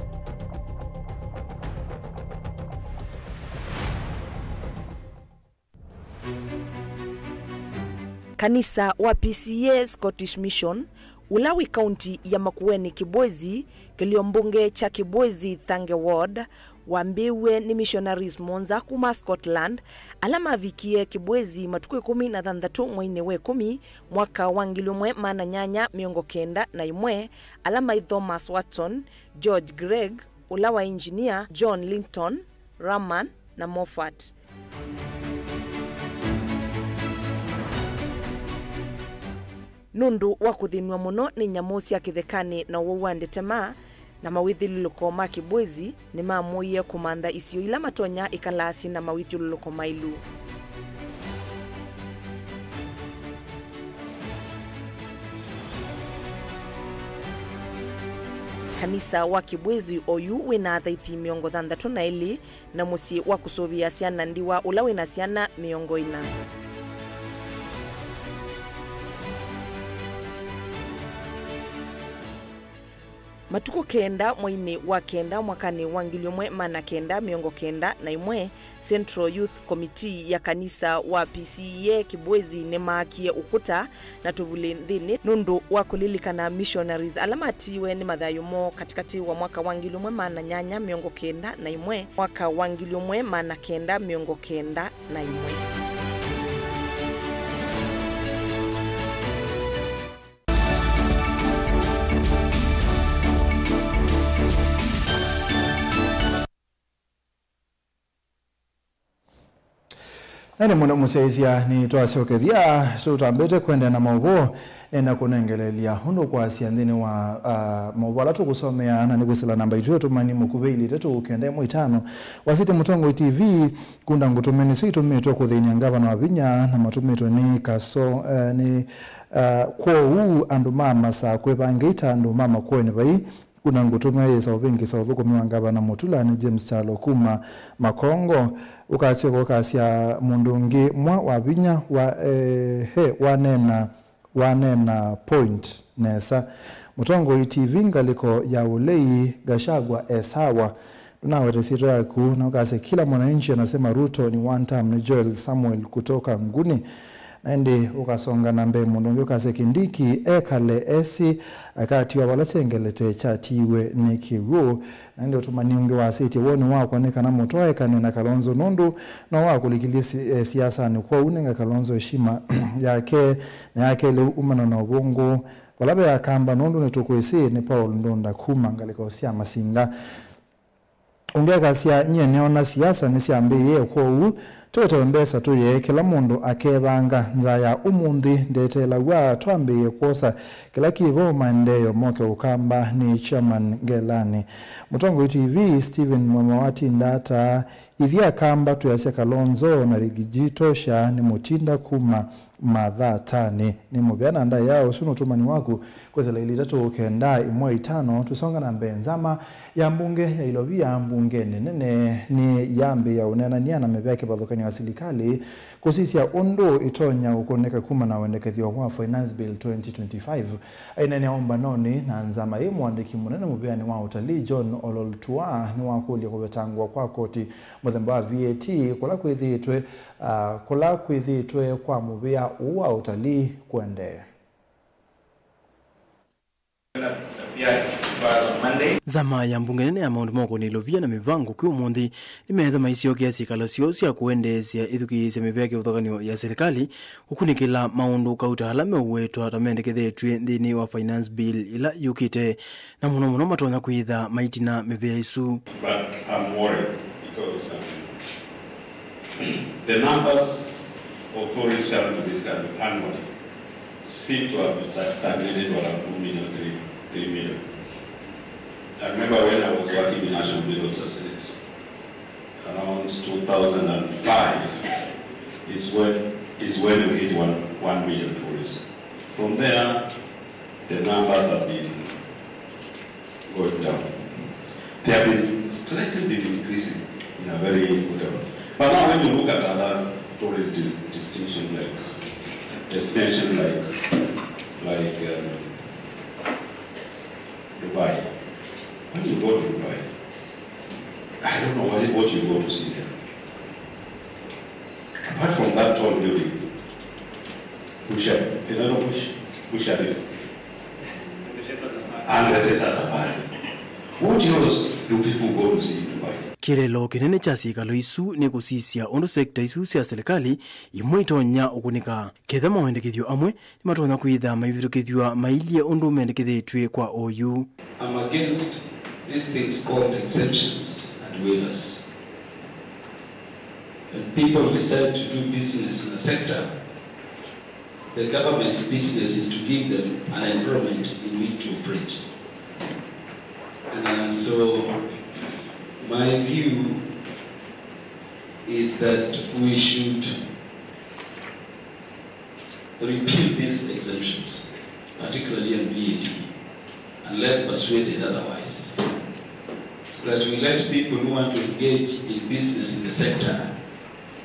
Kanisa wa P C E A Scottish Mission, ũla wĩ kaunti ya Makueni Kĩbwezi, kĩlio mbunge kya Kĩbwezi Thange Ward, wambĩĩw'e nĩ missionaries mũonza kuma Scotland, ala mavikie Kĩbwezi matukũ ĩkũmi na thanthatũ mweinĩ wa ĩkũmi, mwaka wa ngili ũmwe maana nyanya mĩongo kenda na ĩmwe, ala maĩ Thomas Watson, George Gregg, ũla wa engineer, John Linton, Raman, na Moffat. Nũndũ wa kũthĩnw'a mũno nĩ nyamũ sya kĩthekanĩ na ũwau wa ndetema na mawĩthyũlũlũko ma Kĩbwezi, nĩmamũie kũmantha isio ila matonya ĩkalaa syĩ na mawĩthyũlũlũko maĩlu. Kanisa wa Kĩbwezi oyu wĩ na athaithi mĩongo thanthatũ na elĩ na mũsyĩ wa kũsũvĩa syana ndiwa ũla wĩ na syana mĩongo ĩna. Matukũ kenda mweinĩ wa kenda mwakanĩ wa ngili ũmwe maana kenda mĩongo kenda na ĩmwe, Central Youth Committee ya kanisa wa P C E A Kĩbwezi nĩmaakie ũkũta na tũvulĩ nthĩnĩ nũndũ wa kũlilikana missionaries ala matiiwe nĩ mathayũ moo katĩkatĩ wa mwaka wa ngili ũmwe maana nyanya mĩongo kenda na ĩmwe, mwaka wa ngili ũmwe maana kenda mĩongo kenda na ĩmwe. Na nĩ mũno mũsyaĩĩsya, nĩtwasyokethya tũtambĩte kũendeea na maũvoo. Nenda kũnengeleelya ũndũ kwasya nthĩnĩ wa, ah, maũvoo ala tũkũsomea, na nĩkwĩsĩla namba itũ ya ũtũmani mũkuvĩ ilĩ itatũ kenda ĩmwe itano. Wasĩtye Mũtongoi T V, kunda ngũtũme nĩsyo itũmĩtwe kũthĩny'a ngavana wa vinya na matũmĩtwe nĩ Kaso, eh, nĩ, ah, kwoou andũ ma Masaa kwĩvangĩi ta andũ ma Makueni vai Na ngũtũmĩa yĩsa ũvĩngĩsa ũthũkũmi wa ngavana Mutula nĩ James Kyalo kuma Makongo. Ũkasyoka ũkasya mũndũ ũngĩ mwa wa vinya wa, eh, he wanena, wanena point nesa. Mũtongoi T V ngalĩko ya ũlei, Gachagua e sawa. Ndũnawete syĩtwa yaku na ũkasya kila mwananchi anasema Ruto ni one term. Nĩ Joel Samuel kutoka Nguni. Na ĩndĩ ũkasonga na mbee mũndũ ũngĩ ũkasya Kindiki ekale esi akatiwa vala kyengelete kyatiiwe nĩ kĩw'ũ. Na ĩndĩ ũtũmani ũngĩ wasĩtye woni wakwa nĩ kana mũtwae kane na Kalonzo nũndũ no wakũlikilye si-, eh, siasanĩ. Kwoou nenga Kalonzo heshima yake na ya kelĩ umana na ũvũngũ vala ve Akamba nũndũ nĩtũkwĩsĩ. Nĩ Paul Ndunda kuma ngalĩko sya Masinga. Ũngĩ akasya, nyie nĩona siasa nĩsyambĩĩe, kwoou tũete mbesa tũye, kĩla mũndũ akevanga. Nzaa ya ũmũnthĩ ndeteelaw'a, twambĩĩe kwosa kĩla kĩ vo, maendeeo moke. Ũkamba nĩ chairman Ngelani. Mũtongoi T V, Stephen Mwema watinda ata? Ithyĩ Akamba twĩasya Kalonzo na Rigiji tosha nĩ mũtinda kuma mathatanĩ. Nĩ mũvea na ndaĩa ũsu nĩ ũtũmani waku kwĩsĩla ilĩ itatũ kenda ĩmwe itano. Tũsonga na mbee. Nzama ya mbunge ya Ilovia mbungenĩ nene nĩ yambĩĩa ũneenany'a na mĩvea kĩvathũkany'o ya silikalĩ kũsisya ũndũ ĩtonya ũkũnĩka kuma na wendekethyo wa Finance Bill twenty twenty-five. Aineenea ũmbanonĩ na nzama ĩ, mũandĩki mũnene mũvĩanĩ wa ũtalii John Ololtuaa nĩwakũlya kũvetangwa kwa koti mũthemba wa V A T kũla kwĩthĩĩtwe, ah, kũla kwĩthĩĩtwe kwa mũvĩa ũũ wa ũtalii kũendeea. Nzama ya mbunge nene ya maũndũ ma ũkũni Ilovia na mĩvango kwĩ ũmũnthĩ nĩmeetha maisyokea syĩkalo syoo sya kũendeesya ĩthukĩĩsya mĩvea kĩvathũkany'o ya silikalĩ kũkunĩkĩla maũndũ kauta ala meũwetwa ta mendekethetw'e nthĩnĩ wa Finance Bill ĩla yũkĩte, na mũno mũno matonya kwĩtha maitina mĩvea ĩsu. But I'm worried because, um, the numbers of tourists come to this country annually seem to have stagnated to around two million, three, three million. I remember when I was working in National Bureau of Statistics, around two thousand and five is when, is when we hit one, one million tourists. From there, the numbers have been going down. They have been slightly been increasing in a very good level. But now when you look at other tourist dis-, distinction like destination like, like, um, Dubai, when you go to Dubai, I don't know what, what you go to see there. Apart from that tall building, Bush, you know, Bush, Bush Khalifa, and the Desert Safari. What else do people go to see in Dubai? Kĩeleelo kĩnene kya syĩkalo isu nĩ kũsisya ũndũ sekta isu sya silikalĩ imwe itonya ũkũnĩka. Ketha mawendekethyo amwe nĩmatonya kwĩtha maivĩtũkĩthw'a mailyĩ ũndũ mendekethetw'e kwa oyu. I'm against these things called exemptions and waivers. When people decide to do business in a sector, the government's business is to give them an environment in which to operate. And so my view is that we should repeal these exemptions, particularly on V A T, unless persuaded otherwise, so that we let people who want to engage in business in the sector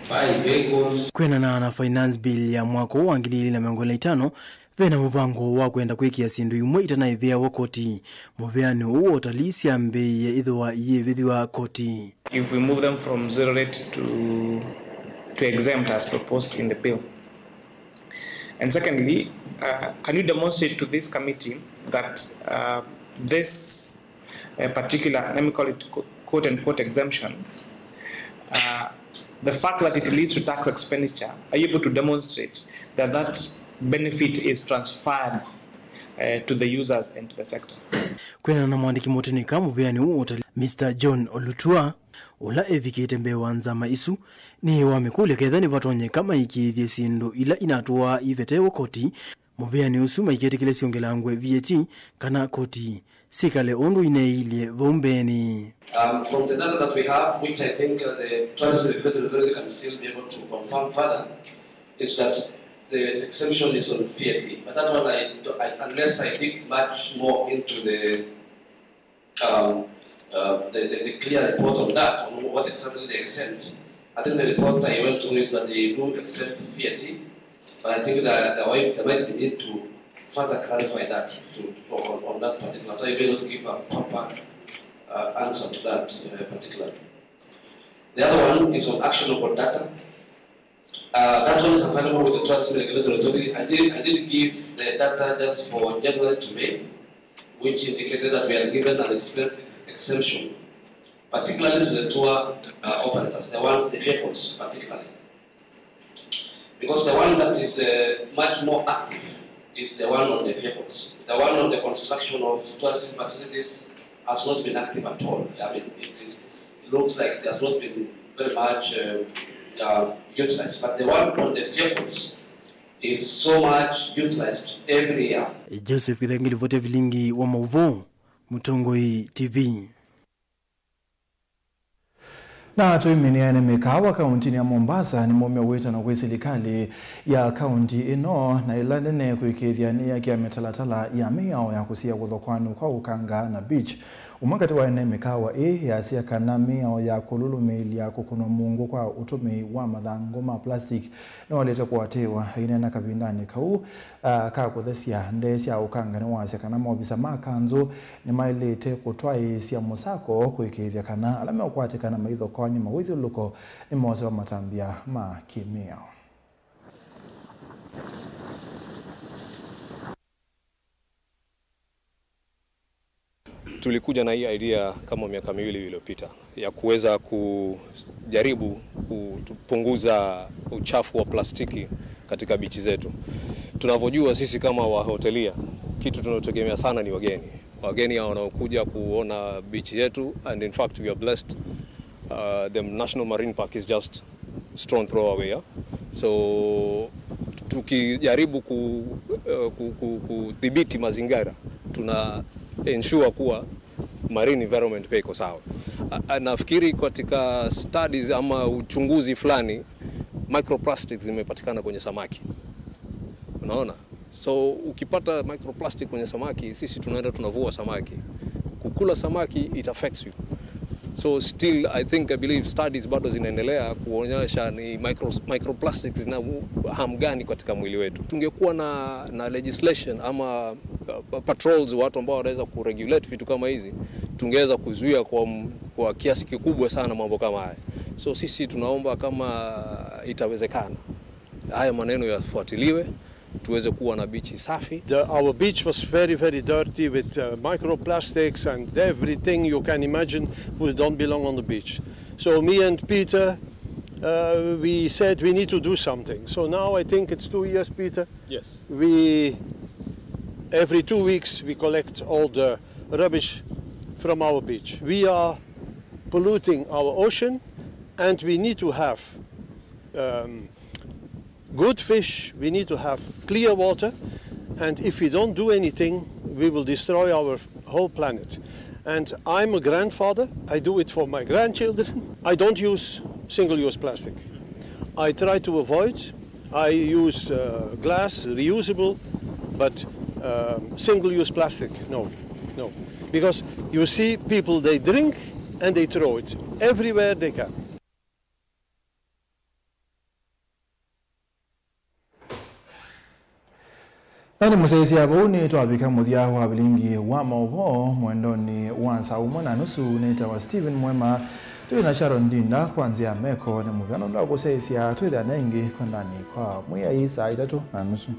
buy vehicles. Kwĩanana na Finance Bill ya mwaka ũũ wa ngili ilĩ na mĩongo ĩlĩ na itano, ve na mũvango wa kwenda kwĩkĩa syĩndũ imwe itanaĩvĩawa koti. Mũvĩanĩ ũũ wa ũtalii syambĩĩe ĩthĩwa iyĩvĩthw'a koti. If we move them from zero rate to, to exempt as proposed in the bill. And secondly, uh, can you demonstrate to this committee that, uh, this, uh, particular, let me call it qu-, quote unquote exemption, uh, the fact that it leads to tax expenditure, are you able to demonstrate that that benefit is transferred, uh, to the users and to the sector? Kwĩanana na mwandĩki mũtĩnĩka mũvĩanĩ ũũ wa ũtalii, Mister John Olutua, ũla evikĩte mbee wa nzama isu, nĩ wamĩkũlya ketha nĩvatonyeka maĩkĩĩthye syĩndũ ila inatũaa ivetewe koti mũvĩanĩ ũsu maiketĩkĩle syongelangwe V A T kana koti syĩkale ũndũ ineeilye vau mbeenĩ. Um, from the data that we have, which I think, uh, the Tourism Regulatory Authority can still be able to confirm further, is that the exemption is on V A T, but that one I, I, unless I dig much more into the um, uh, the, the, the clear report on that, on what exactly they exempt. I think the report I went through is that they do exempt V A T, but I think that there might, there might be need to further clarify that to, to, on, on that particular. So I may not give a proper uh, answer to that uh, particularly. The other one is on actionable data. Uh, that one is available with the Tourism Regulatory Authority. I did, I did give the data just for January to May, which indicated that we had given an expe- exemption, particularly to the tour uh, operators, the ones, the vehicles particularly. Because the one that is uh, much more active is the one on the vehicles. The one on the construction of tourism facilities has not been active at all. I mean, it is, it looks like it has not been very much uh, uh, utilized. But the one on the vehicles is so much utilized every year. Joseph Kithengi, livoti ya vilingi wa mauvoo, Mũtongoi T V. Na tũimĩnĩa ene mĩkaawa kaũntĩnĩ ya Mombasa nĩmaumya wĩtano kwĩ silikalĩ ya kaũntĩ ĩno na ĩla nene kũĩkĩĩthya nĩyakĩa mĩtalatala ya mĩao ya kũsiĩĩa kũthokoanw'a kwa ũkanga na beach. Ũmwe katĩ wa ene mĩkaawa ĩĩ yasya kana mĩao ya kũlũlũmĩĩlya kũkũnwa mũungu kwa ũtũmĩi wa mathangũ ma plastic nĩwaĩlĩte kũatĩĩwa. Aineena kavindanĩ kau, ah, ka kũthesya ndee sya ũkanga nĩwasya kana maovisa ma kanzũ nĩmaĩlĩte kũtwaĩĩsya mũsako kũĩkĩĩthya kana ala meũkwatĩkana maithokoany'a mawĩthyũlũlũko nĩmosewa matambya ma kĩmĩao. Tulikuja na hii idea kama miaka miwili iliyopita ya kuweza kujaribu kupunguza uchafu wa plastiki katika bichi zetu. Tunavyojua sisi kama wahotelia, kitu tunategemea sana ni wageni. Wageni hao wanaokuja kuona bichi yetu, and in fact we are blessed. Uh, the National Marine Park is just stone throw away, yeah? So tukijaribu ku, uh, ku, ku, kudhibiti mazingira, tuna ensure kuwa marine environment pia iko sawa. A- a- Nafikiri katika studies ama uchunguzi fulani, microplastics zimepatikana kwenye samaki. Unaona? So ukipata microplastic kwenye samaki, sisi tunaenda tunavua samaki. Kukula samaki, it affects you. So still, I think, I believe studies bado zinaendelea kuonyesha ni micro, microplastics zina harm gani katika mwili wetu. Tungekuwa na, na legislation ama uh, patrols, watu ambao wanaweza kuregulate vitu kama hizi, tungeweza kuzuia kwa, m- kwa kiasi kikubwa sana mambo kama haya. So sisi tunaomba kama itawezekana, haya maneno yafuatiliwe, tuweze kuwa na bichi safi. The, our beach was very, very dirty with uh, microplastics and everything you can imagine who don't belong on the beach. So me and Peter, uh, we said we need to do something. So now I think it's two years, Peter. Yes. We, every two weeks, we collect all the rubbish from our beach. We are polluting our ocean, and we need to have um, good fish, we need to have clear water, and if we don't do anything, we will destroy our whole planet. And I'm a grandfather, I do it for my grandchildren. I don't use single-use plastic. I try to avoid. I use uh, glass, reusable, but um, single-use plastic, no, no. Because you see people, they drink and they throw it everywhere they can. Na nĩ mũsyaĩĩsya vau nĩ twavika mũthya wa vilingi wa maũvoo mwendonĩ wa saa ũmwe na nusu. Nĩtawa Stephen Mwema, twĩ na Sharon Ndinda kwa nzĩa ya meko nĩ mũvea nũndũ wa kũsyaĩĩsya. Twĩthĩanĩa ĩngĩ kwendanĩ kwa Mwĩai saa itatũ na nusu.